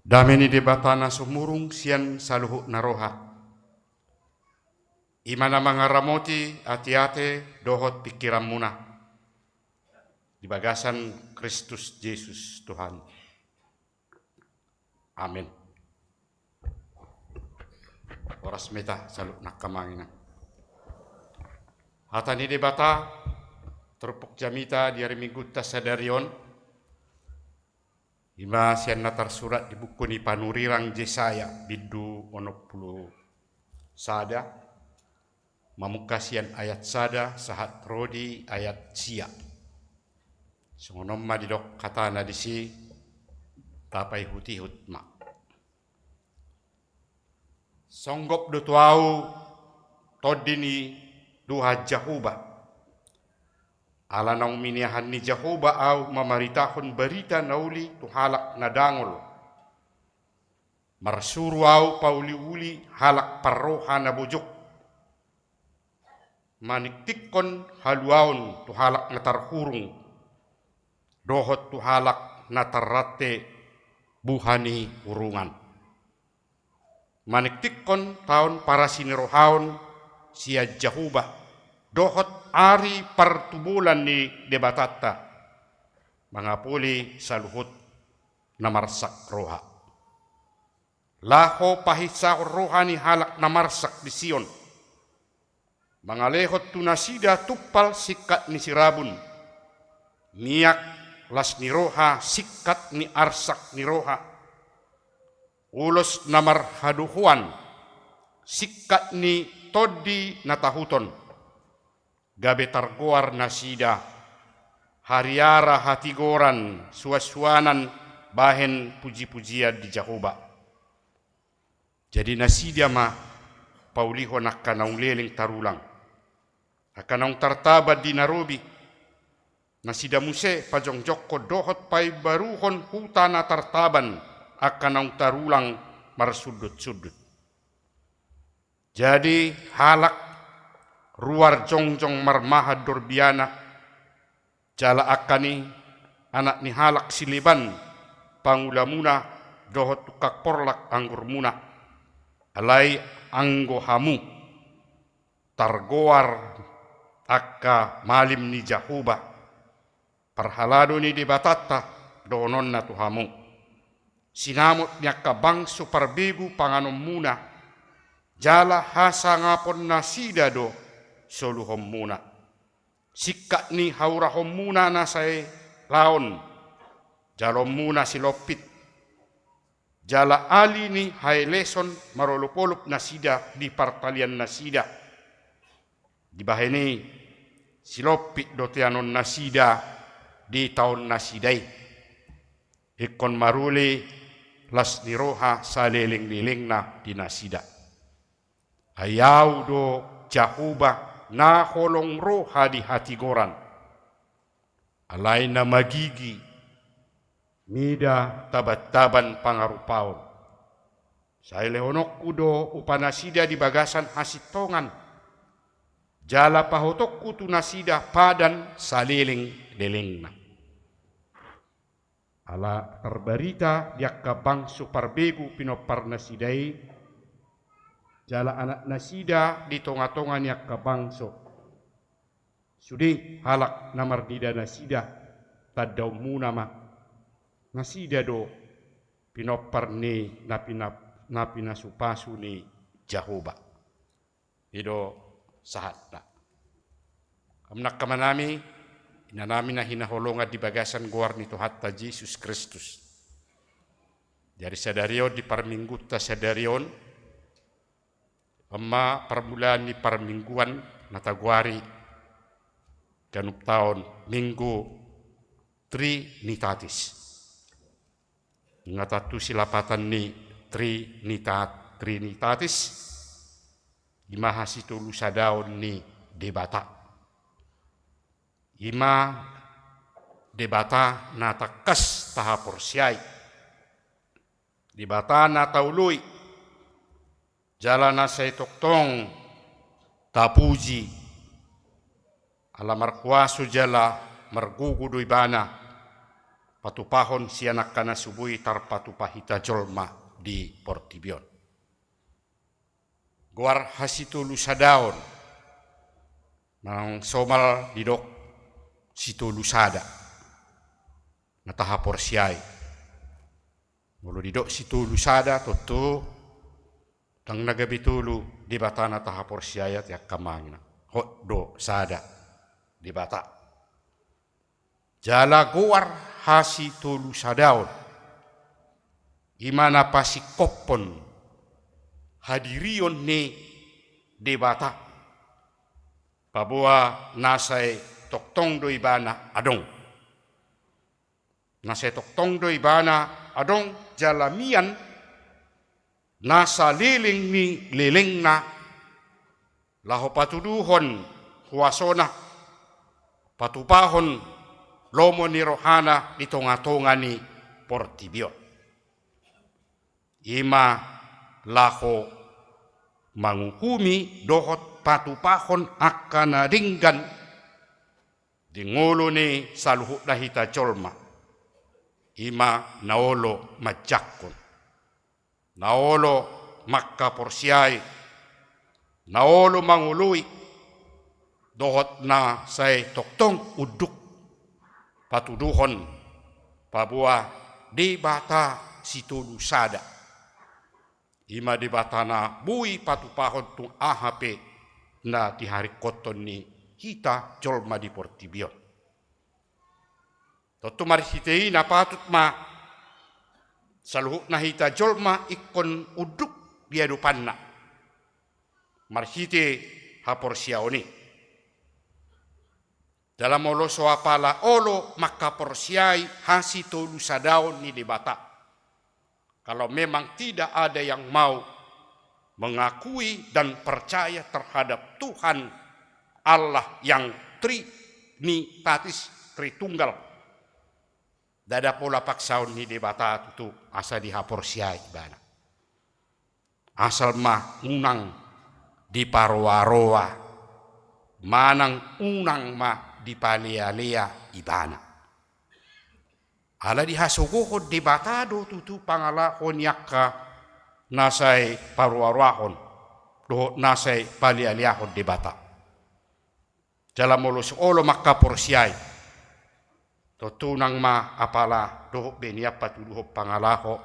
Dame ni Debata na sumurung sian saluhutna roha, i ma na mangaramoti ateate dohot pingkiranmuna di bagasan Kristus Jesus Tuhan. Amen. Horas ma hita saluhutna angka amang inang. Hata ni Debata tarpuk jamita di ari Minggunta sadari on, i ma sian na tarsurat di buku ni panurirang Jesaya bindu onom pulu sada, mamungka sian ayat sada sahat ro di ayat sia. Songon on ma didok hatana disi, tapaihutihut ma. Songgop do tu ahu tondi ni Tuhan Jahowa, ala naung miniahan ni Jahowa ahu mamaritahon barita na uli tu halak na dangol. Marsuru ahu pauliuli halak parroha na bojok, maningtinghon haluaon tu halak na tarhurung, dohot tu halak na tarrante buha ni hurungan. Maningtinghon taon parasinirohaon sian Jahowa, dohot ari partubolan ni Debatanta, mangapuli saluhut na marsak roha. Laho pahinsahon roha ni halak na marsak di Sion, mangalehon tu nasida tumpal singkat ni sirabun, miak las ni roha singkat ni arsak ni roha, ulos na marhadohoan singkat ni tondi na tahuton, gabe targoar nasida hariara hatigoran suansuanan bahen pujipujian di Jahowa. Jadi nasida ma paulihon angka naung leleng tarulang, angka naung tartaban di na robi. Nasida muse pajongjongkon dohot paimbaruhon huta na tartaban angka naung tarulang marsundutsundut. Jadi halak ruar jongjong marmahan dorbiana, jala angka ni anak ni halak sileban pangulamuna dohot tungkang porlak anggurmuna. Alai anggo hamu targoar angka malim ni Jahowa, parhalado ni Debatanta, dohononna tu hamu: Sinamot ni angka bangso parbegu panganonmuna, jala hasangapon nasida do soluhonmuna. Singkat ni haurahonmuna na sai laon, jaloonmuna silompit, jala ali ni haeleson marolopolop nasida di partalian nasida. Dibahen i, silompit do teanon nasida di taon nasida i, ingkon maruli las ni roha salelenglelengna di nasida. Ai Ahu do Jahowa na holong roha di hatigoran, alai na magigi mida tabantaban pangarupaon. Sai lehononku do upa nasida di bagasan hasintongan, jala pahotonku tu nasida padan salelenglelengna. Ala tarbarita di angka bangso parbegu pinompar nasida i, jala anak nasida di tongatonga ni angka bangso. Sude halak na marnida nasida, tandaonmuna ma: Nasida do pinompar ni na pina-, na pinasupasu ni Jahowa. I do sahatna. Amang nami, inanami na hinaholongan di bagasan goar ni Tuhanta Jesus Kristus. Jadi sadari on, di parminggunta sadari on, on ma parmulaan ni parmingguan na tagoari ganup taon Minggu Trinitatis. Nunga tantu silapatan ni Trinita-, Trinitatis, i ma hasitolusadaon ni Debata. I ma Debata na tangkas tahaporseai, Debata na taoloi, jala na sai tongtong tapuji. Ala markuaso jala margogo do Ibana, patupahon sian angka na so boi tarpatupa hita jolma di portibi on. Goar hasitolusadaon, manang somal didok sitolusada, na tahaporseai. Molo didok sitolusada, tontu ndang na gabe tolu Debata na tahaporseai, ate angka amang inang. Hot do sada Debata. Jala goar hasitolusadaon, i ma na pasingkophon hadirion ni Debata, paboa na sai tongtong do Ibana adong. Na sai tongtong do Ibana adong jala mian na saleleng ni lelengna, laho patuduhon huasona, patupahon lomo ni rohana di tongatonga ni portibi on. I ma laho manguhumi dohot patupahon angka na denggan di ngolu ni saluhutna hita jolma, i ma na olo manjangkon, na olo mangkaporseai, na olo mangoloi, dohot na sai tongtong unduk patuduhon, paboa Debata sitolusada. I ma Debata na boi patupahon tung aha pe na diharingkothon ni hita jolma di portibi on. Tontu marhite i na patut ma saluhutna hita jolma ingkon unduk di adopanna marhite haporseaon i. Jala molo so apala olo mangkaporseai hasitolusadaon ni Debata, kalau memang tidak ada yang mau mengakui dan percaya terhadap Tuhan Allah yang Trinitatis, Tritunggal, ndada pola paksaon ni Debata tutu asa dihaporseai Ibana. Asal ma unang diparoaroa, manang unang ma dipalealea Ibana. Ala dihasogohon Debata do tutu pangalaho ni angka na sai paroaroahon dohot na sai palealeahon Debata. Jala molo so olo mangkaporseai, tontu unang ma apala dohot be nian patuduhon pangalaho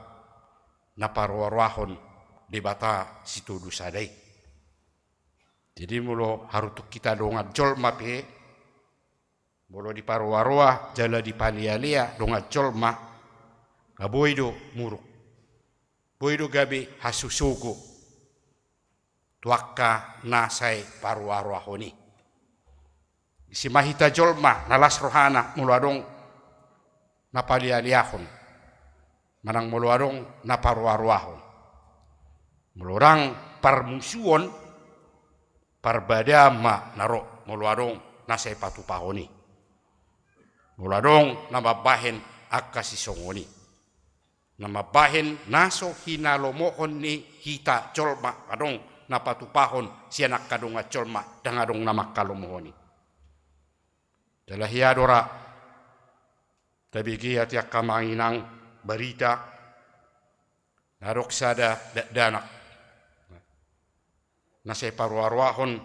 na paroaroahon Debata sitolusada i. Jadi molo harutung hita dongan jolma pe, molo diparoaroa jala dipalealea dongan jolma, nga boi do muruk, boi do gabe hasosogo tu angka na sai paroaroahon i. Disi ma hita jolma na las rohana molo adong na palealeahon, manang molo adong na paroaroahon. Molo ndang parmusuon, parbadaan ma na ro molo adong na sai patupahon i. Molo adong na mambahen angka sisongon i, na mambahen na so hinalomohon ni hita jolma, adong na patupahon sian angka dongan jolma, ndang adong na manghalomohon i. Jala hea do ra tabege ate angka amang inang barita, na adong sada dakdanak na sai paroaroahon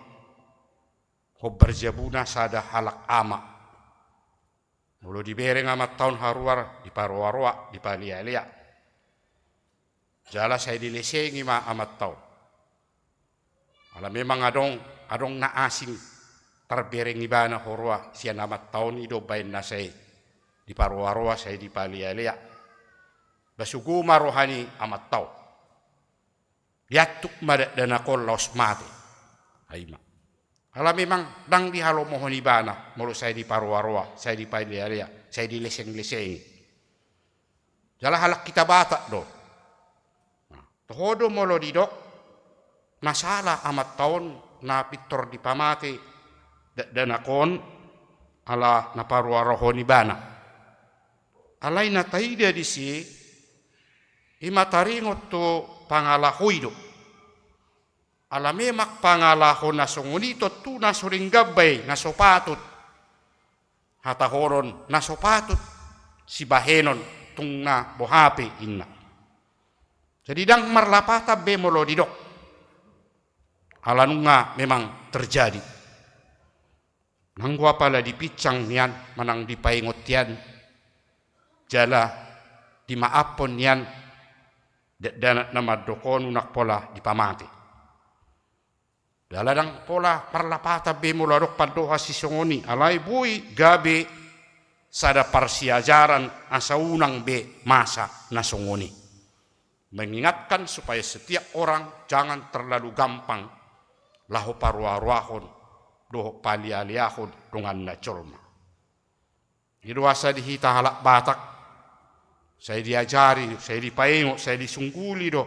hombar jabuna sada halak ama. Molo dibereng amanta on haruar, diparoaroa, dipalealea, jala sai dilesengi ma amanta on. Ala memang adong, adong na asing tarbereng ibana huroha sian amanta on, i do umbahen na sai diparoaroa, sai dipalealea. Ba sogo ma roha ni amanta on. Diantuk ma dakdanak on laos mate. Ai ma. Ala memang ndang dihalomohon ibana molo sai diparoaroa, sai dipalealea, sai dilesenglesengi. Jala halak hita Batak do. Nah, toho do molo didok na sala amanta on na pintor dipamate dakdanak on ala na paroaroahon ibana. Alai na taida disi, i ma taringot tu pangalaho i do. Ala memang pangalaho na songon i tontu na so denggan be i, na so patut. Hatahonon na so patut sibahenon tung na boha pe inna. Jadi ndang marlapatan be molo didok. Ala nunga memang terjadi. Nanggo apala dipinsang nian manang dipaingot nian, jala dimaaphon nian, dakdanak na mandok on unang pola dipamate. Jala ndang pola marlapatan be molo adong pandohan sisongon i, alai boi gabe sada parsiajaran asa unang be masa na songon i. Mengingatkan supaya setiap orang jangan terlalu gampang laho paroaroahon dohot palialiahon donganna jolma. I do asa di hita halak Batak, sai diajari, sai dipaingot, sai disungguli do.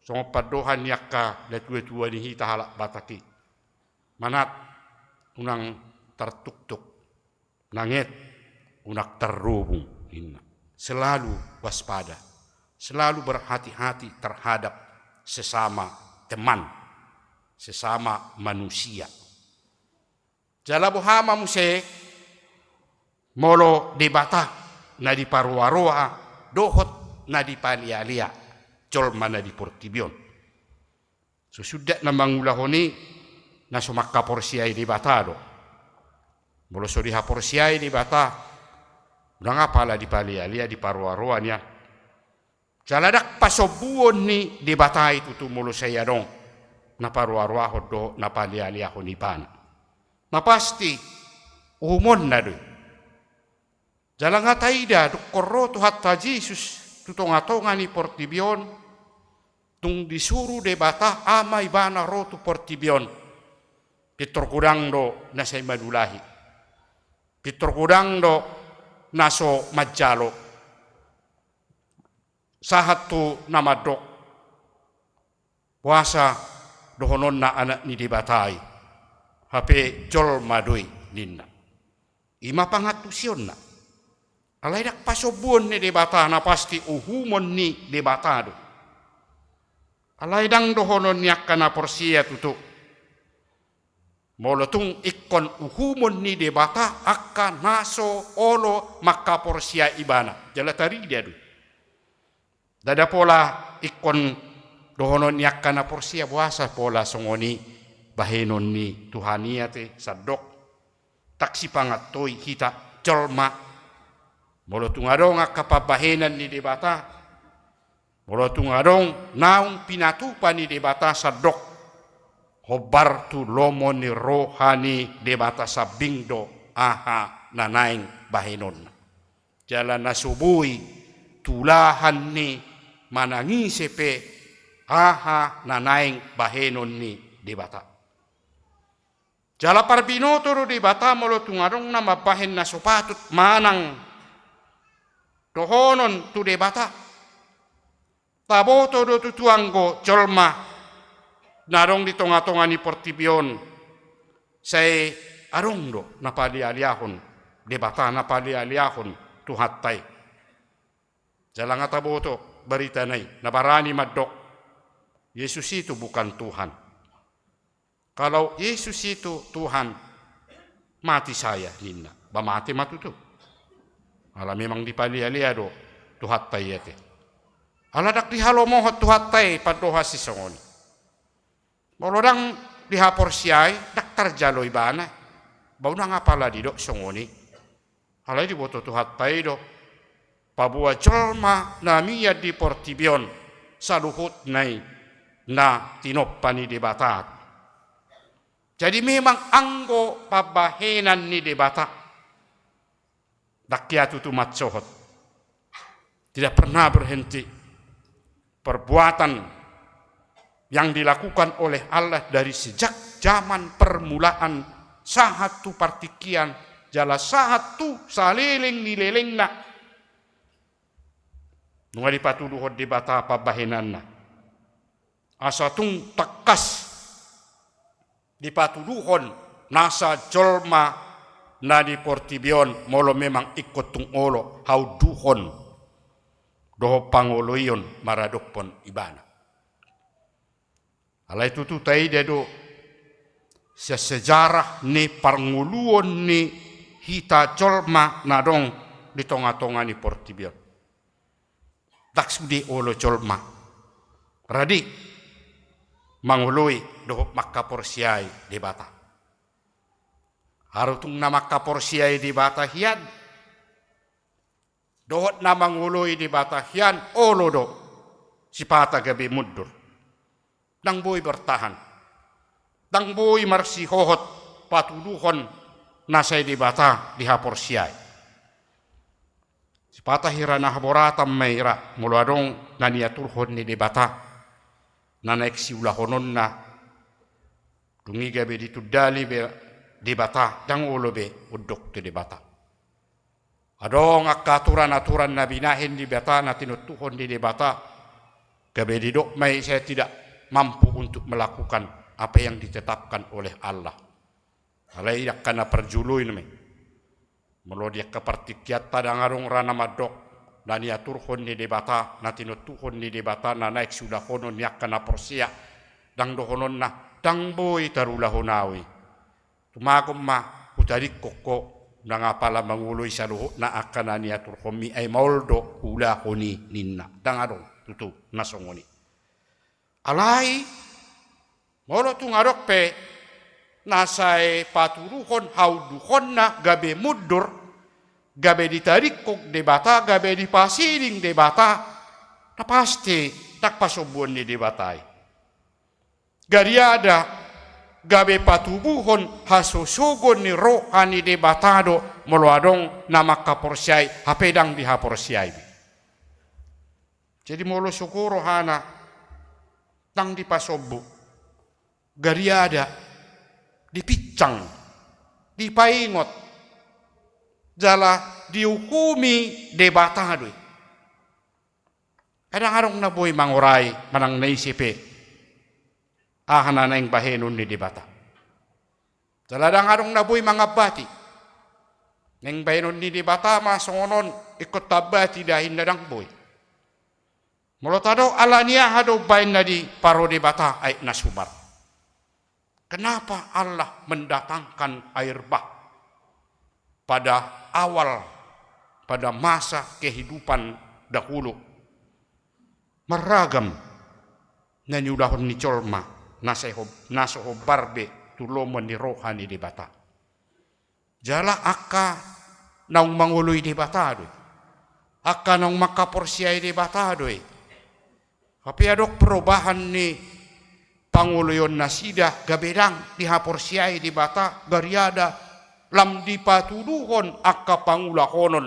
Songon pandohan ni angka natuatua ni hita halak Batak i. Manat unang tartuktuk, nanget unang tarrobung, inna. Selalu waspada, selalu berhati-hati terhadap sesama teman, sesama manusia. Jala boha ma muse molo Debata na diparoaroa dohot na dipalialia jolma na di portibi on. So suda na mangulahon i na so mangkaporseai Debata do. Molo so dihaporseai Debata, unang apala dipalialia, diparoaroa nian. Jala ndang pasombuon ni Debata i tutu molo sai adong na paroaroahon dohot na palialiahon ibana. Na pasti uhumonna do i. Jala nga taida, dungkon ro Tuhanta Jesus tu tongatonga ni portibi on, tung disuru Debata Ama ibana ro tu portibi on, pintor godang do na sai manulahi. Pintor godang do na so manjalo. Sahat tu na mandok, boasa dohononna Anak ni Debata i, hape jolma do i, ninna. I ma pangantusionna. Alai ndang pasombuon ni Debata, na pasti uhumon ni Debata do. Alai ndang dohonon ni angka na porsea tutu. Molo tung ingkon uhumon ni Debata angka na so olo mangkaporseai ibana, jala tarida do i. Ndada pola ingkon dohonon ni angka na porsea, boasa pola songon i bahenon ni Tuhan i ate, sandok. Ndang sipangantoi hita jolma. Molo tung adong angka pambahenan ni Debata, molo tung adong naung pinatupa ni Debata, sandok, hombar tu lomo ni roha ni Debata sambing do aha na naeng bahenonna. Jala na so boi tulahan ni manang ise pe aha na naeng bahenon ni Debata. Jala parbinoto do Debata molo tung adong na mambahen na so patut manang dohonon tu Debata. Taboto do tutu anggo jolma na adong di tongatonga ni portibi on, sai adong do na palialiahon Debata, na palialiahon Tuhanta i. Jala nga taboto baritana i, na barani mandok, Yesus itu bukan Tuhan. Kalau Yesus itu Tuhan, mati saya, ninna. Ba mate ma tutu. Ala memang dipalialia do Tuhanta i ate. Ala ndang dihalomohon Tuhanta i pandohan sisongon i. Molo ndang dihaporseai, ndang tarjalo ibana. Ba unang apala didok songon i. Alai diboto Tuhanta i do, paboa jolma na mian di portibi on, saluhutna i na tinompa ni Debata. Jadi memang anggo pambahenan ni Debata, ndang hea tutu mansohot. Tidak pernah berhenti. Perbuatan yang dilakukan oleh Allah dari sejak zaman permulaan sahat tu partingkian, jala sahat tu saleleng ni lelengna. Nunga dipatuduhon Debata pambahenanna. Asa tung tangkas dipatuduhon nasa jolma na di portibi on, molo memang ingkon tung olo haunduhon dohot pangoloion maradophon ibana. Alai tutu taida do sian sejarah ni parngoluon ni hita jolma na adong di tonga-tonga ni portibi on. Ndang sude olo jolma rade mangoloi dohot manghaporseai Debata. Haru tung na manghaporseai Debata hian dohot na mangoloi Debata hian, olo do sipata gabe mundur. Ndang boi bertahan. Ndang boi marsihohot patuduhon na sai Debata dihaporseai. Sipata hira na haboratan ma i ra, molo adong na niaturhon ni Debata na naeng siulahononna, dung i gabe ditundali be Debata, ndang olo be unduk tu Debata. Adong angka aturan-aturan na binahen Debata, na tinontuhon ni Debata, gabe didok ma i, saya tidak mampu untuk melakukan apa yang ditetapkan oleh Allah. Alai angka na parjolo i ma i. Molo di angka partingkianta ndang adong ra na mandok na niaturhon ni Debata, na tinontuhon ni Debata, na naeng siulahonon ni angka na porsea, ndang dohononna, ndang boi tarulahon ahu i. Tumagon ma hutadingkon ho, ndang apala mangoloi saluhutna angka na niaturhonmi, ai maol do huulahon i ninna. Ndang adong tutu na songon i. Alai molo tung adong pe na sai patuduhon haunduhonna gabe mundur, gabe ditadingkon Debata, gabe dipasiding Debata, na pasti ndang pasombuon ni Debata i. Gariada gabe patubuhon hasosogon ni roha ni Debata do molo adong na manghaporseai hape ndang dihaporseai be. Jadi molo sogo rohana ndang dipasombu, gariada dipinsang, dipaingot, jala diuhumi Debata do i. Ai ndang adong na boi mangorai manang na ise pe aha na naeng bahenon ni Debata. Jala ndang adong na boi mangambati. Naeng bahenon ni Debata ma songon on, ingkon tambati da inna, ndang boi. Molo tadok ala ni aha do umbahen na diparo Debata aek na sumar? Kenapa Allah mendatangkan air bah pada awal, pada masa kehidupan dahulu? Marragam na niulahon ni jolma na sai ho-, na so hombar be tu lomo ni roha ni Debata. Jala angka naung mangoloi Debata do i. Angka naung manghaporseai Debata do i. Hape adong perobahan ni pangoloion nasida, gabe ndang dihaporseai Debata, gariada lam dipatuduhon angka pangulahonon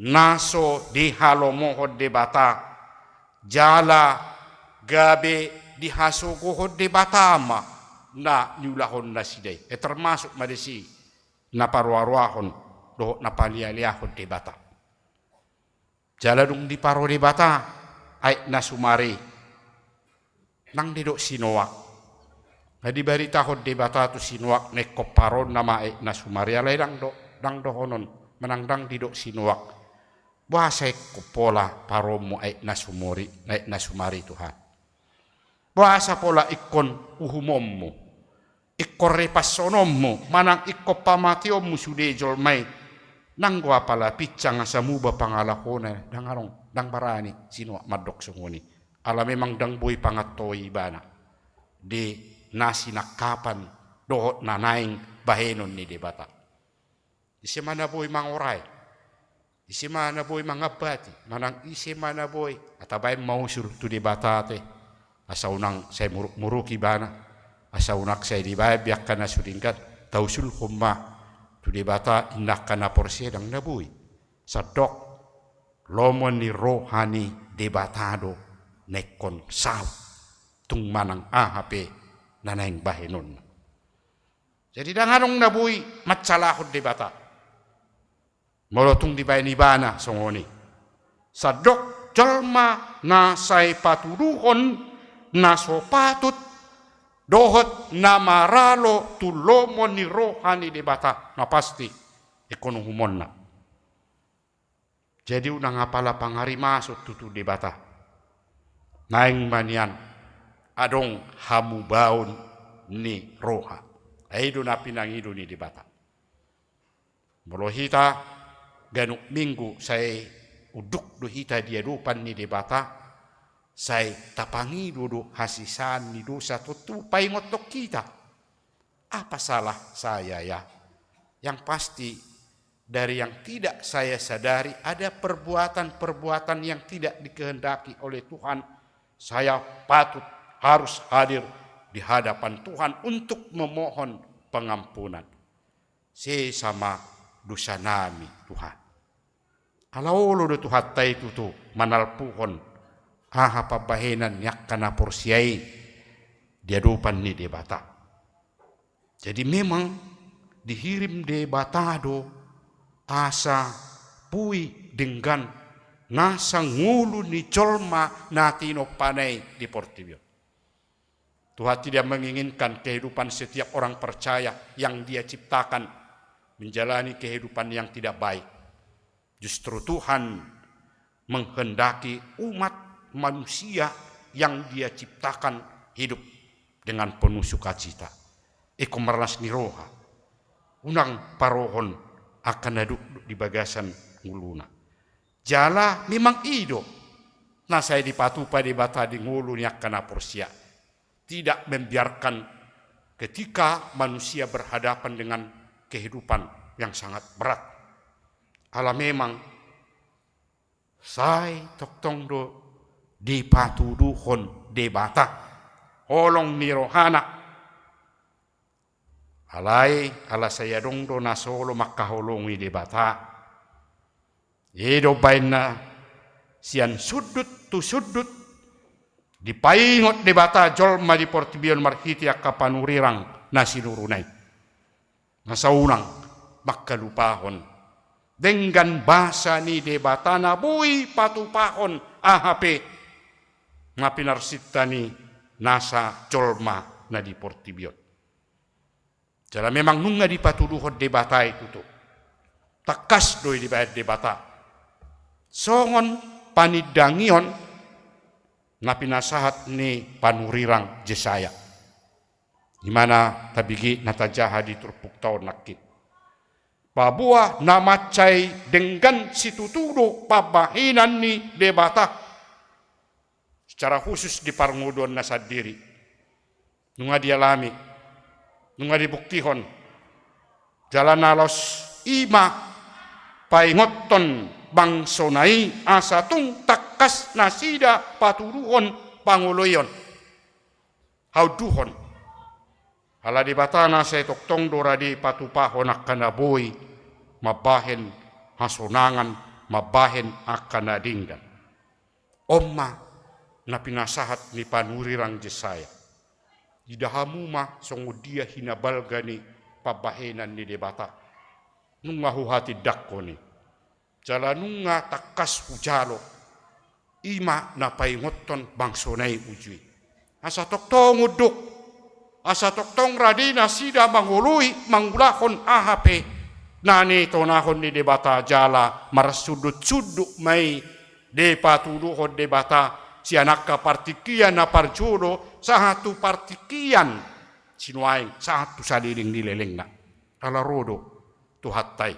na so dihalomohon Debata, jala gabe dihasogohon Debata ma na niulahon nasida i. Eh, termasuk ma disi na paroaroahon dohot na palealeahon Debata. Jala dung diparo Debata aek na sumar i, ndang didok si Noak. Nga dibaritahon Debata tu si Noak na ingkon paronna ma aek na sumar i, alai ndang do, ndang dohonon, manang ndang didok si Noak: Boasa ingkon pola paronmu aek na sumar i, aek na sumar i, Tuhan? Boasa pola ingkon uhumonmu, ingkon ripashononmu, manang ingkon pamateonmu sude jolma i? Nanggo apala pinsang asa muba pangalahona, ndang adong, ndang barani si Noak mandok songon i. Ala memang ndang boi pangantoi ibana di na sinangkapan dohot na naeng bahenon ni Debata. Ise ma na boi mangorai? Ise ma na boi mangambati? Manang ise ma na boi? Tabaen ma usul tu Debata ate, asa unang sai murukmuruk ibana, asa unang sai dibaen be angka na so denggan. Tausulhon ma tu Debata inna angka na porsea, ndang na boi. Sandok lomo ni roha ni Debata do na ingkon saut, tung manang aha pe na naeng bahenonna. Jadi ndang adong na boi mansalahon Debata molo tung dibaen ibana songon i. Sandok jolma na sai patuduhon na so patut dohot na maralo tu lomo ni roha ni Debata, na pasti ingkon uhumonna. Jadi unang apala pangarimason tutu Debata. Naeng ma nian adong hamubaon ni roha. Ai i do na pinangido ni Debata. Molo hita Ganup minggu sai unduk do hita di adopan ni Debata, sai tapangido do hasesaan ni dosa, tontu paingothon hita. Apa salah saya ya? Yang pasti, dari yang tidak saya sadari, ada perbuatan-perbuatan yang tidak dikehendaki oleh Tuhan. Saya patut harus hadir di hadapan Tuhan untuk memohon pengampunan. Sesa ma dosanami, Tuhan. Ala olo do Tuhanta i tutu manalpuhon aha pambahenan ni angka na porsea i di adopan ni Debata. Jadi memang dihirim Debata do asa boi denggan nasa ngolu ni jolma na tinompana i di portibi on. Tuhan tidak menginginkan kehidupan setiap orang percaya yang Dia ciptakan menjalani kehidupan yang tidak baik. Justru Tuhan menghendaki umat manusia yang Dia ciptakan hidup dengan penuh sukacita. Ingkon marlas ni roha, unang parohon angka na dukduk di bagasan ngoluna. Jala memang i do na sai dipatupa Debata di ngolu ni angka na porsea. Tidak membiarkan ketika manusia berhadapan dengan kehidupan yang sangat berat. Ala memang sai tongtong do dipatuduhon Debata holong ni rohana. Alai ala sai adong do na so olo mangkaholongi Debata. I do baenna sian sundut tu sundut dipaingot Debata jolma di portibi on marhite angka panurirang na sinuruna i. Nasa unang mangkalupahon denggan basa ni Debata na boi patupahon aha pe na pinarsinta ni nasa jolma na di portibi on. Jala memang nunga dipatuduhon Debata i tutu. Tangkas do i dibaen Debata songon panindangion na pinasahat ni panurirang Jesaya. Imana tabege na tajaha di turpukta on nangkin. Paboa na mansai denggan situtu do pambahenan ni Debata. Secara khusus di parngoluanna sandiri. Nunga dialami, nunga dibuktihon. Jala na laos i ma paingothon bangsona i asa tung tangkas nasida patuduhon pangoloion. Haunduhon. Ala Debata na sai tongtong do rade patupahon angka na boi mambahen hasonangan, mambahen angka na denggan. On ma na pinasahat ni panurirang Jesaya. Ida hamu ma songon dia hinabalga ni pambahenan ni Debata. Nunga huhatindangkon i. Jala nunga tangkas hujalo. I ma na paingothon bangsona i uju i. Asa tongtong unduk. Asa tongtong rade nasida mangoloi mangulahon aha pe na nitonahon ni Debata jala marsundut-sundut ma i dipatuduhon Debata sian angka partingkian na parjolo sahat tu partingkian sinuaeng sahat tu saleleng ni lelengna. Ala ro do Tuhanta i.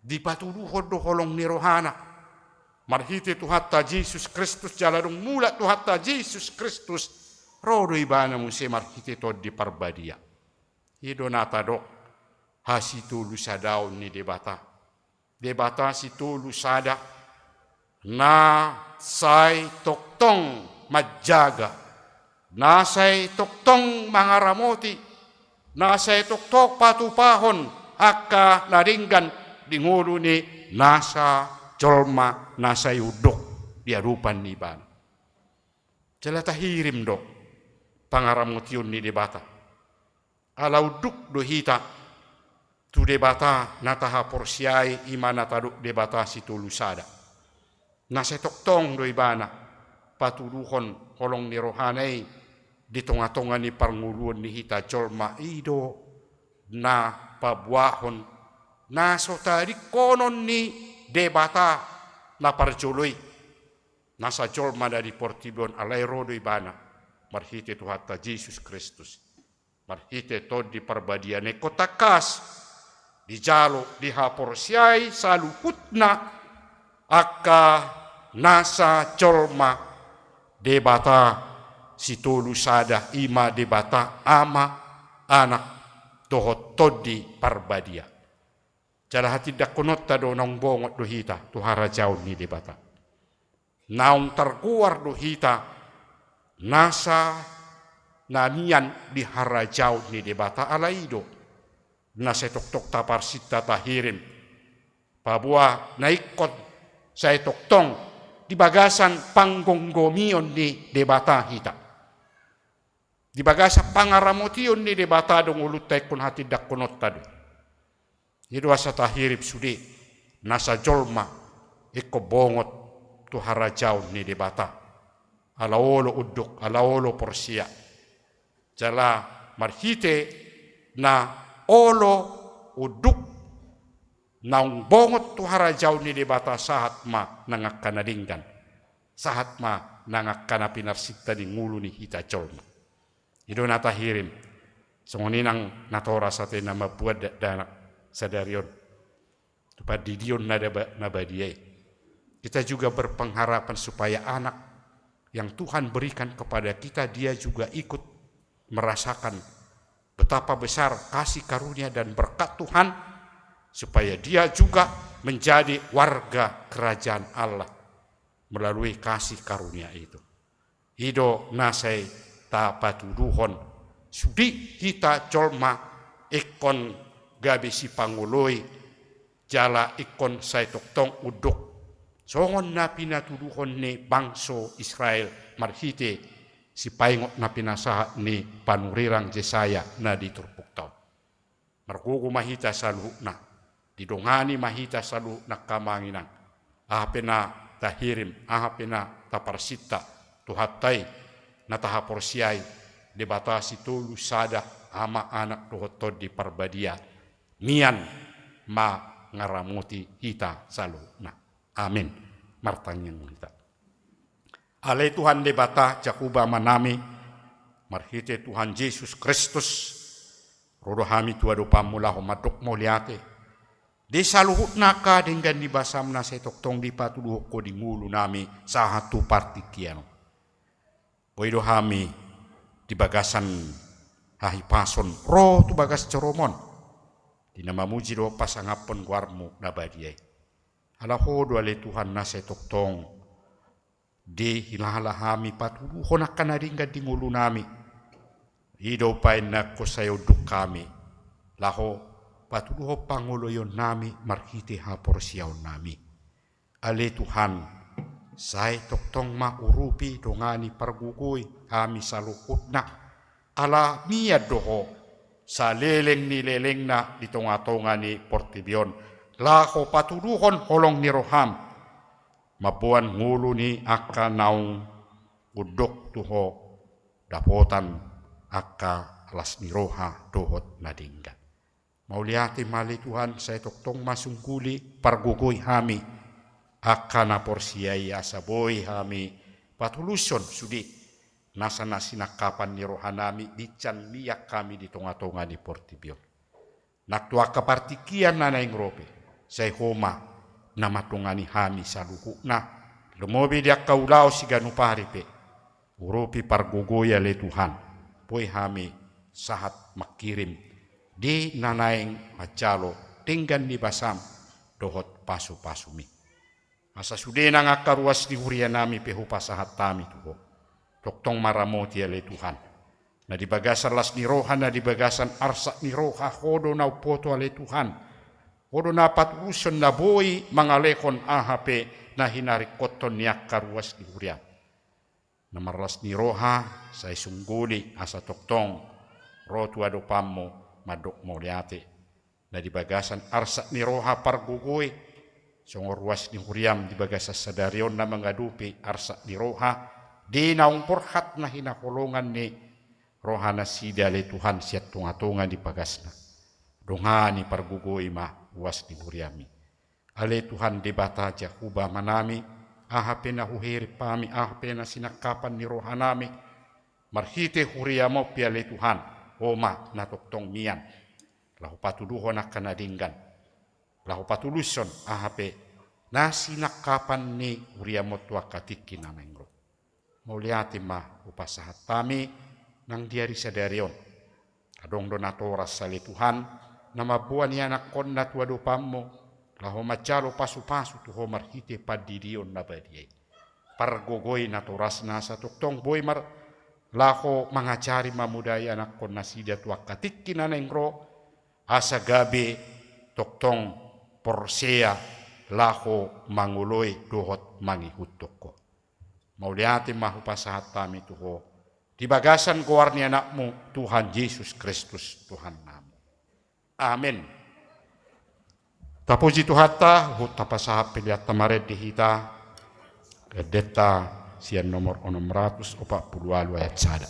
Dipatuduhon do holong ni rohana marhite Tuhanta Jesus Kristus, jala dung mulak Tuhanta Jesus Kristus, ro do ibana muse marhite Tondi Parbadia. I do na tadok hasitolusadaon ni Debata. Debata sitolusada, na sai tongtong manjaga, na sai tongtong mangaramoti, na sai tongtong patupahon angka na denggan di ngolu ni nasa jolma na sai unduk di adopan ni Ibana. Jala tahirim do pangaramotion ni Debata. Ala unduk do hita tu Debata na tahaporseai, i ma na tadok Debata sitolusada. Na sai tongtong do ibana patuduhon holong ni rohana i di tongatonga ni parngoluon ni hita jolma, i do na paboahon na so tadingkonon ni Debata na parjolo i, nasa jolma na di portibi on, alai ro do ibana marhite Tuhanta Jesus Kristus. Marhite Tondi Parbadia na ingkon tangkas dijalo, dihaporseai saluhutna angka nasa jolma Debata sitolu sada, i ma Debata Ama, Anak, dohot Tondi Parbadia. Jala hatindangkononta do naung bongot do hita tu harajaon ni Debata. Naung targoar do hita nasa na mian di harajaon ni Debata, ala i do na sai tongtong taparsinta, tahirim, paboa na ingkon sai tongtong di bagasan panggomgomion ni Debata hita. Di bagasan pangaramotion ni Debata do ngolunta, ingkon hatindangkononta do. I do asa tahirim sude nasa jolma ingkon bongot tu harajaon ni Debata. Ala olo unduk, ala olo porsea. Jala marhite na olo unduk naung bongot tu harajaon ni Debata, sahat ma nang angka na denggan, sahat ma nang angka na pinarsinta ni ngolu ni hita jolma. I do na tahirim, songon i nang natorasate na mambuat dakdanak sadari on tu pandidion na daba-, na badia i. Kita juga berpengharapan supaya anak yang Tuhan berikan kepada kita, dia juga ikut merasakan betapa besar kasih karunia dan berkat Tuhan, supaya dia juga menjadi warga kerajaan Allah melalui kasih karunia itu. I do na sai tapatuduhon, sude hita jolma ingkon gabe sipangoloi, jala ingkon sai tongtong unduk songon na pinatuduhon ni bangso Israel marhite sipaingot na pinasahat ni panurirang Jesaya na di turpukta on. Margogo ma hita saluhutna, didongani ma hita saluhutna, angka amang inang. Aha pe na tahirim, aha pe na taparsinta, Tuhanta i na tahaporseai, Debata sitolu sada, Ama, Anak dohot Tondi Parbadia, mian mangaramoti hita saluhutna. Amin. Martangiang ma hita. Ale Tuhan Debata, Jahowa Amanami, marhite Tuhan Jesus Kristus, ro do hami tu adopanmu laho mandok mauliate di saluhutna angka denggan ni basam na sai tongtong dipatuduhon Ho di ngolunami sahat tu partingkian on. Boi do hami di bagasan hahipason ro tu bagas joroMon, di na mamuji dohot pasangaphon goarMu na badia i. Ala Ho do ale Tuhan na sai tongtong dihilala hami patuduhon angka na denggan di ngolunami. I do umbahen na ingkon sai unduk hami laho patuduhon pangoloionnami marhite haporseaonnami. Ale Tuhan, sai tongtong ma urupi, dongani, pargogoi hami saluhutna. Ala mian do Ho, saleleng ni lelengna di tongatonga ni portibi on, laho patuduhon holong ni rohaM, mamboan ngolu ni angka naung unduk tu Ho dapotan angka las ni roha dohot na denggan. Mauliate ma ale Tuhan, sai tongtong ma sungguli pargogoi hami angka na porsea i, asa boi hami patulushon sude nasa na sinangkapan ni rohanami, binsan mian hami di tongatonga ni portibi on. Nang tu angka partingkian na naeng ro pe, sai Ho ma na mandongani hami saluhutna, lumobi di angka ulaon siganup ari pe. Urupi, pargogoi ale Tuhan, boi hami sahat mangkirim di na naeng manjalo denggan ni basaM dohot pasupasuMi. Asa sude nang angka ruas ni hurianami pe hupasahat hami tu Ho. Tongtong ma ramoti ale Tuhan, na di bagasan las ni roha, na di bagasan arsak ni roha, Ho do na umboto ale Tuhan. Ho do na patulushon, na boi mangalehon aha pe na hinaringkothon ni angka ruas ni huriaM. Na marlas ni roha, sai sungguli asa tongtong ro tu adopanMu mandok mauliate. Na di bagasan arsak ni roha, pargogoi, songon ruas ni huriaM di bagasan sadari on na mangadopi arsak ni roha, di naung borhat na hinaholongan ni roha nasida ale Tuhan sian tongatonga ni bagasna. Dongani, pargogoi ma ruas ni huriaMi. Ale Tuhan Debata Jahowa Amanami, aha pe na huhirim hami, aha pe na sinangkapan ni rohanami, marhite huriaM on pe ale Tuhan, Ho ma na tongtong mian laho patuduhon angka na denggan, laho patulushon aha pe na sinangkapan ni huriaM on tu angka tingki na naeng ro. Mauliate ma hupasahat hami nang di ari sadari on. Adong do natoras ale Tuhan, na mamboan ianakkonna tu adopanMu, laho manjalo pasupasu tu Ho marhite pandidion na badia i. Pargogoi natorasna asa tongtong boi mar laho mangajari mamodai anakkon nasida tu angka tingki na naeng ro, asa gabe tongtong porsea laho mangoloi dohot mangihuthon Ho. Mauliate ma hupasahat hami tu Ho, di bagasan goar ni AnakMu, Tuhan Jesus Kristus, Tuhannami. Amen. Tapuji Tuhanta, huhut tapasahat peleanta marende hita, endenta sian nomor onom ratus opat pulu ualu ayat sada.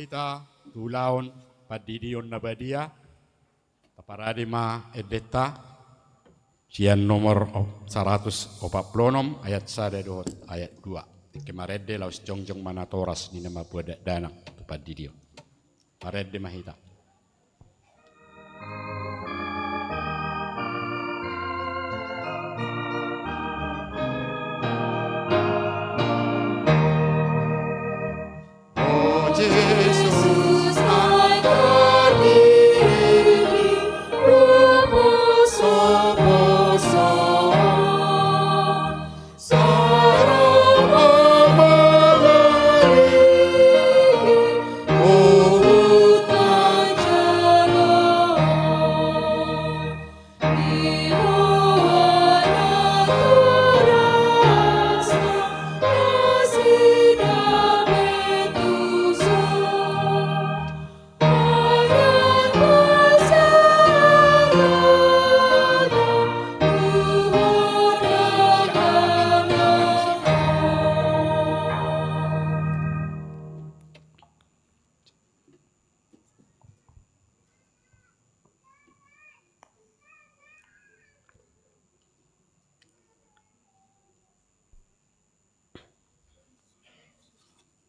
Hita tu ulaon pandidion na badia, taparade ma endenta, sian nomor o-, saratus opat pulu onom, ayat sada dohot ayat dua. Tingki marende laos jongjong ma natoras ni na mamboan dakdanak tu pandidion. Marende ma hita.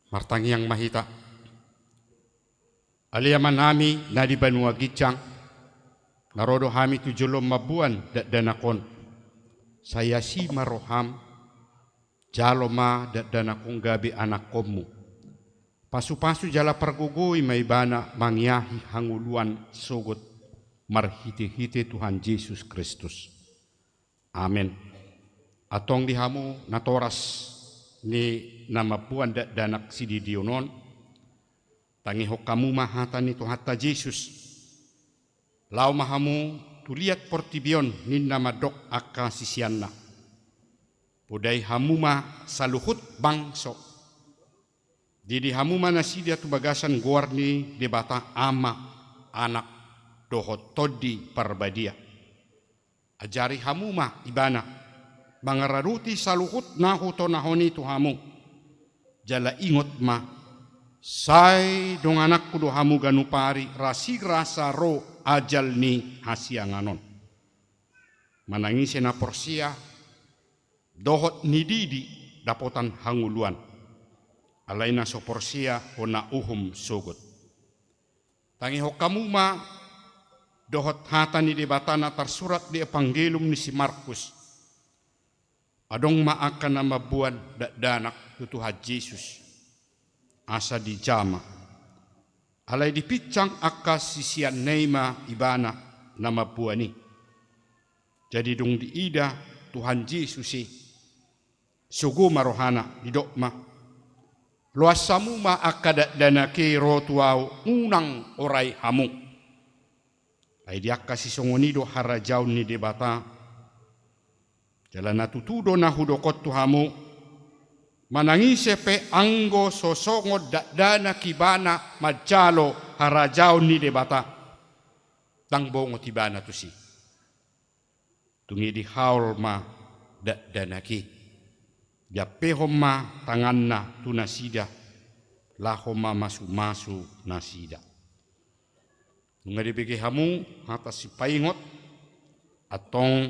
Martangiang ma hita. Ale Amanami na di banua ginjang, na ro do hami tu jolom mamboan dakdanak on. Sai asi ma roham, jalo ma dakdanak on gabe anakkonmu. Pasupasu jala pargogoi ma ibana mangiahi hangoluan sogot marhitehite Tuhan Jesus Kristus. Amen. Antong di hamu natoras ni na mamboan dakdanak sididion on, tangihon hamu ma hata ni Tuhanta Jesus. Laho ma hamu tu liat portibi on, ninna mandok angka siseanna: Podai hamu ma saluhut bangso. Didi hamu ma nasida tu bagasan goar ni Debata Ama, Anak, dohot Tondi Parbadia. Ajari hamu ma ibana mangaradoti saluhut na hutonahon i tu hamu. Jala ingot ma, sai dongananku do hamu ganup ari rasirasa ro ajal ni hasiangan on. Manang ise na porsea dohot nididi dapotan hangoluan, alai na so porsea hona uhum sogot. Tangihon hamu ma dohot hata ni Debata na tarsurat di Evangelium ni si Markus. Adong ma angka na mamboan dakdanak tu Tuhan Jesus, asa dijama. Alai dipinsang angka siseanna i ma ibana na mamboan i. Jadi dung diida Tuhan Jesus i, sogo ma rohana, didok ma: Loas hamu ma angka dakdanak i ro tu ahu, unang orai hamu. Ai di angka sisongon i do harajaon ni Debata. Jala na tutu do na hudok on tu hamu, manang ise pe anggo so songon dakdanak ibana manjalo harajaon ni Debata, ndang bongot ibana tusi. Dung i dihaol ma dakdanak i, diampehon ma tanganna tu nasida, laho mamasumasu nasida. Nunga dibege hamu hata sipaingot, antong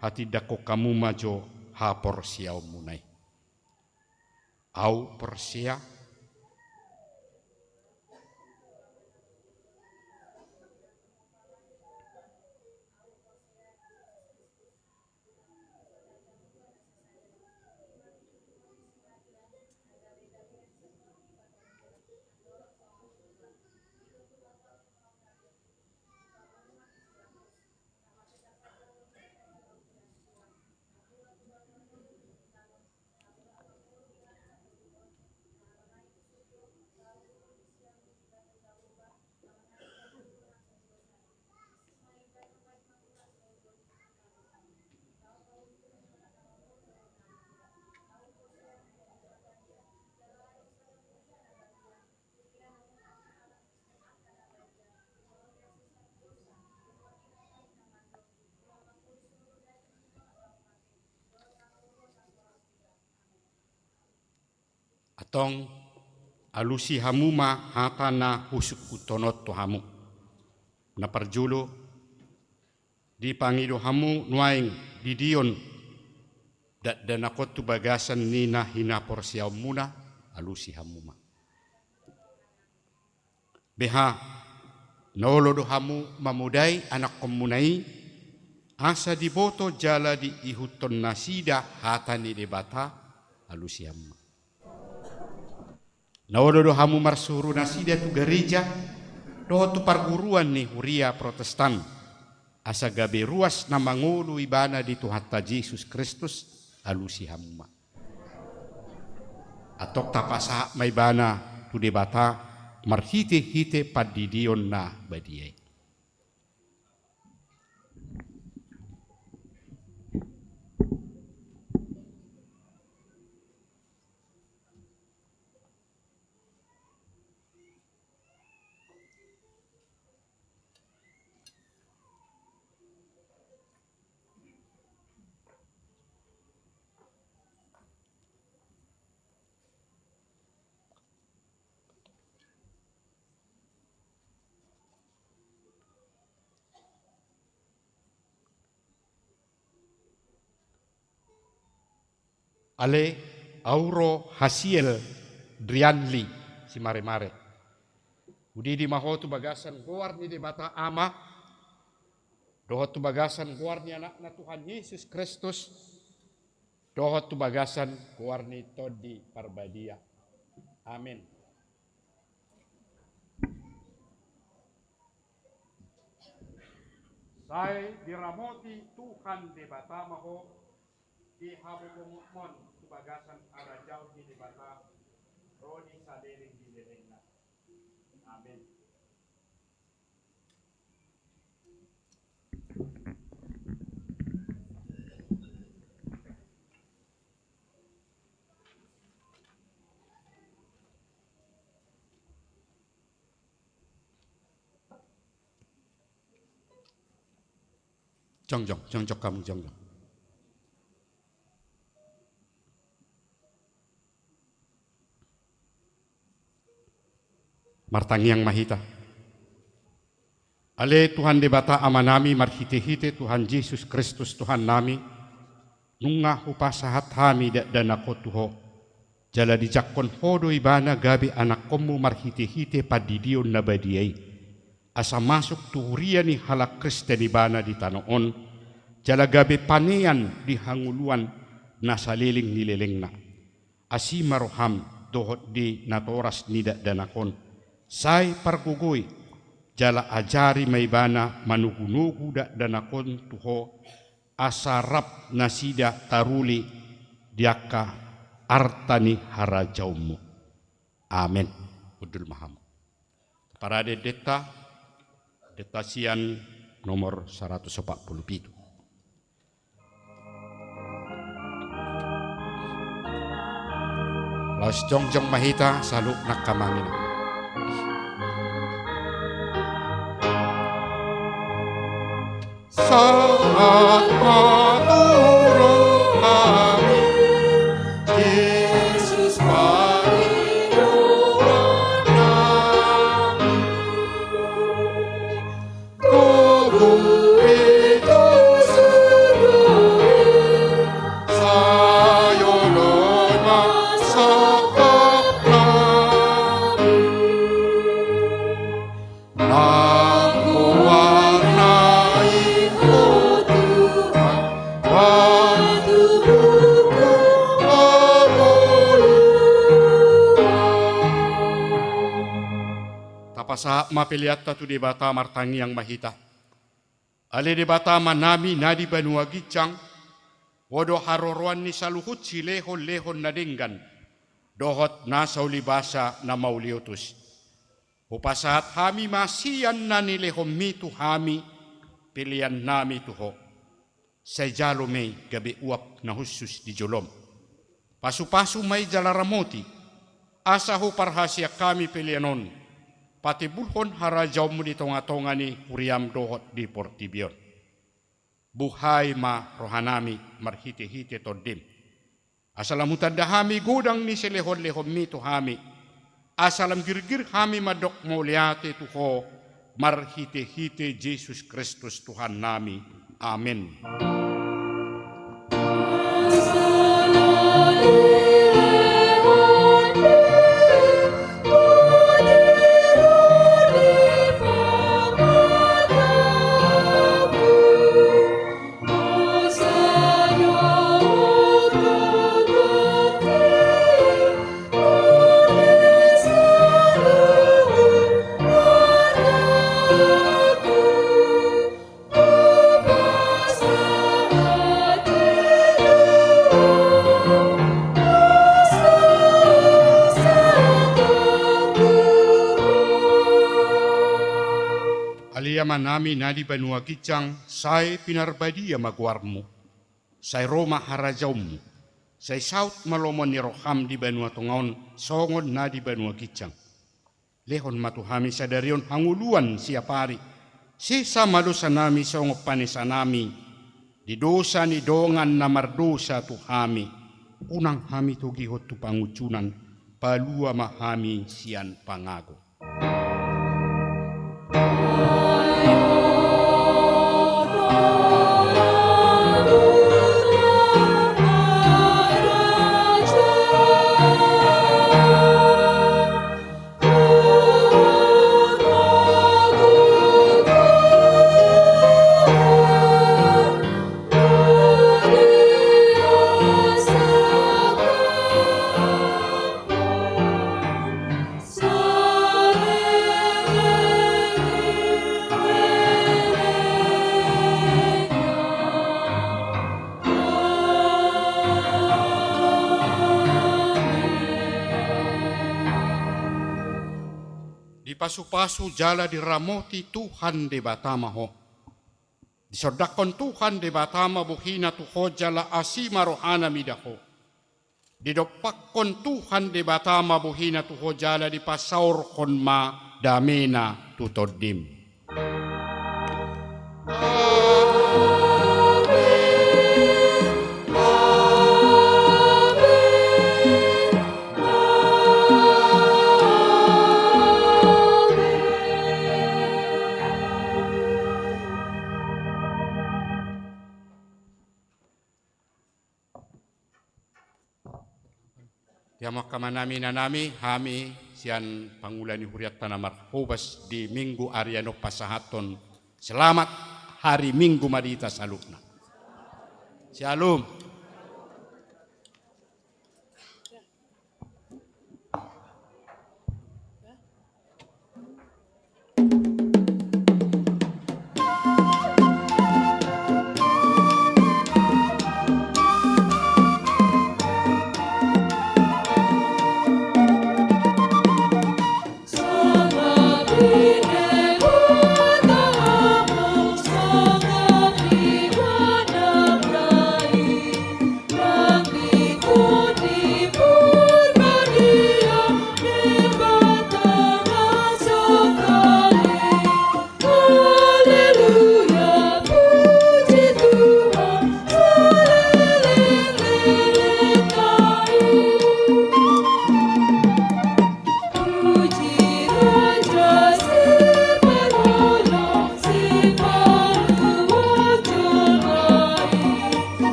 hatindangkon hamu ma jo haporseaonmuna i. Ahu porsea. Antong Alusi hamu ma hata na husungkunhon on tu hamu. Na parjolo, dipangido hamu nuaeng didion dakdanak on tu bagasan ni na hinaporseaonmuna, alusi hamu ma. Beha, na olo do hamu mamodai anakkonmuna i, asa diboto jala diihuthon nasida hata ni Debata, alusi hamu ma. Na olo do hamu marsuru nasida tu gareja, dohot tu parguruan ni huria Protestan, asa gabe ruas na mangolu ibana di Tuhanta Jesus Kristus, alusi hamu ma. Antong tapasahat ma ibana tu Debata marhitehite pandidion na badia i. Ale Auro Hasiel Drianli Simaremare. Hudidi ma ho tu bagasan goar ni Debata Ama, dohot tu bagasan goar ni Anakna Tuhan Jesus Kristus, dohot tu bagasan goar ni Tondi Parbadia. Amen. Sai diramoti Tuhan Debata ma ho, di habobohonmon tu bagasan harajaon ni Debata, ro di saleleng ni lelengna. Amen. Jongjong, jongjong hamu, jongjong. Martangiang ma hita. Ale Tuhan Debata Amanami, marhitehite Tuhan Jesus Kristus Tuhannami, nunga hupasahat hami dakdanak on tu Ho, jala dijangkon Ho do ibana gabe anakkonmu marhitehite pandidion na badia i, asa masuk tu huria ni halak Kristen ibana di tano on, jala gabe panean di hangoluan na saleleng ni lelengna. Asi ma roham dohot di natoras ni dakdanak on, sai pargogoi, jala ajari ma ibana manogunogu dakdanak on tu Ho, asa rap nasida taruli di angka arta ni harajaonmu. Amen. Hundul ma hamu. Parade deta, deta sian nomor saratus opat pulu pitu. Laos jongjong ma hita saluhutna angka amang inang. Sahat ma tu rohami, Jesus pangidoannami. Togu i tu surgo i, sai olo ma sangkapnami. Nang goarna i Ho Tuhan, patuduhon hangoluan. Tapasahat ma peleanta tu Debata, martangiang ma hita. Ale Debata Amanami na di banua ginjang, Ho do haroroan ni saluhut silehonlehon na denggan, dohot na saulibasa na mauliutus. Hupasahat hami ma sian na nilehonmi tu hami peleannami tu Ho. Sai jalo ma i gabe uap na hushus di jolom. Pasupasu ma i jala ramoti, asa huparhaseang hami pelean on patimbulhon harajaonmu di tongatonga ni huriam dohot di portibi on. Buhai ma rohanami marhitehite Tondim, asa lam hutanda hami godang ni silehonlehonmi tu hami, asa lam girgir hami mandok mauliate tu Ho, marhitehite Jesus Kristus Tuhannami. Amen. Ale Amanami na di banua ginjang, sai pinarbadia ma goarmu. Sai ro ma harajaonmu. Sai saut ma lomo ni roham di banua tonga on, songon na di banua ginjang. Lehon ma tu hami sadari on hangoluan siapari. Sesa ma dosanami songon panesanami di dosa ni dongan na mardosa tu hami. Unang hami togihon tu pangunjunan, palua ma hami sian pangago. Dipasupasu jala diramoti Tuhan Debata ma ho. Disondangkon Tuhan Debata ma bohina tu ho jala asi ma rohana mida ho. Didompakkon Tuhan Debata ma bohina tu ho jala dipasaorhon ma damena tu tondim. Ia ma angka amanami inanami, hami sian pangula ni hurianta na marhobas di Minggu ari on pasahathon selamat hari Minggu ma di hita saluhutna. Syalom.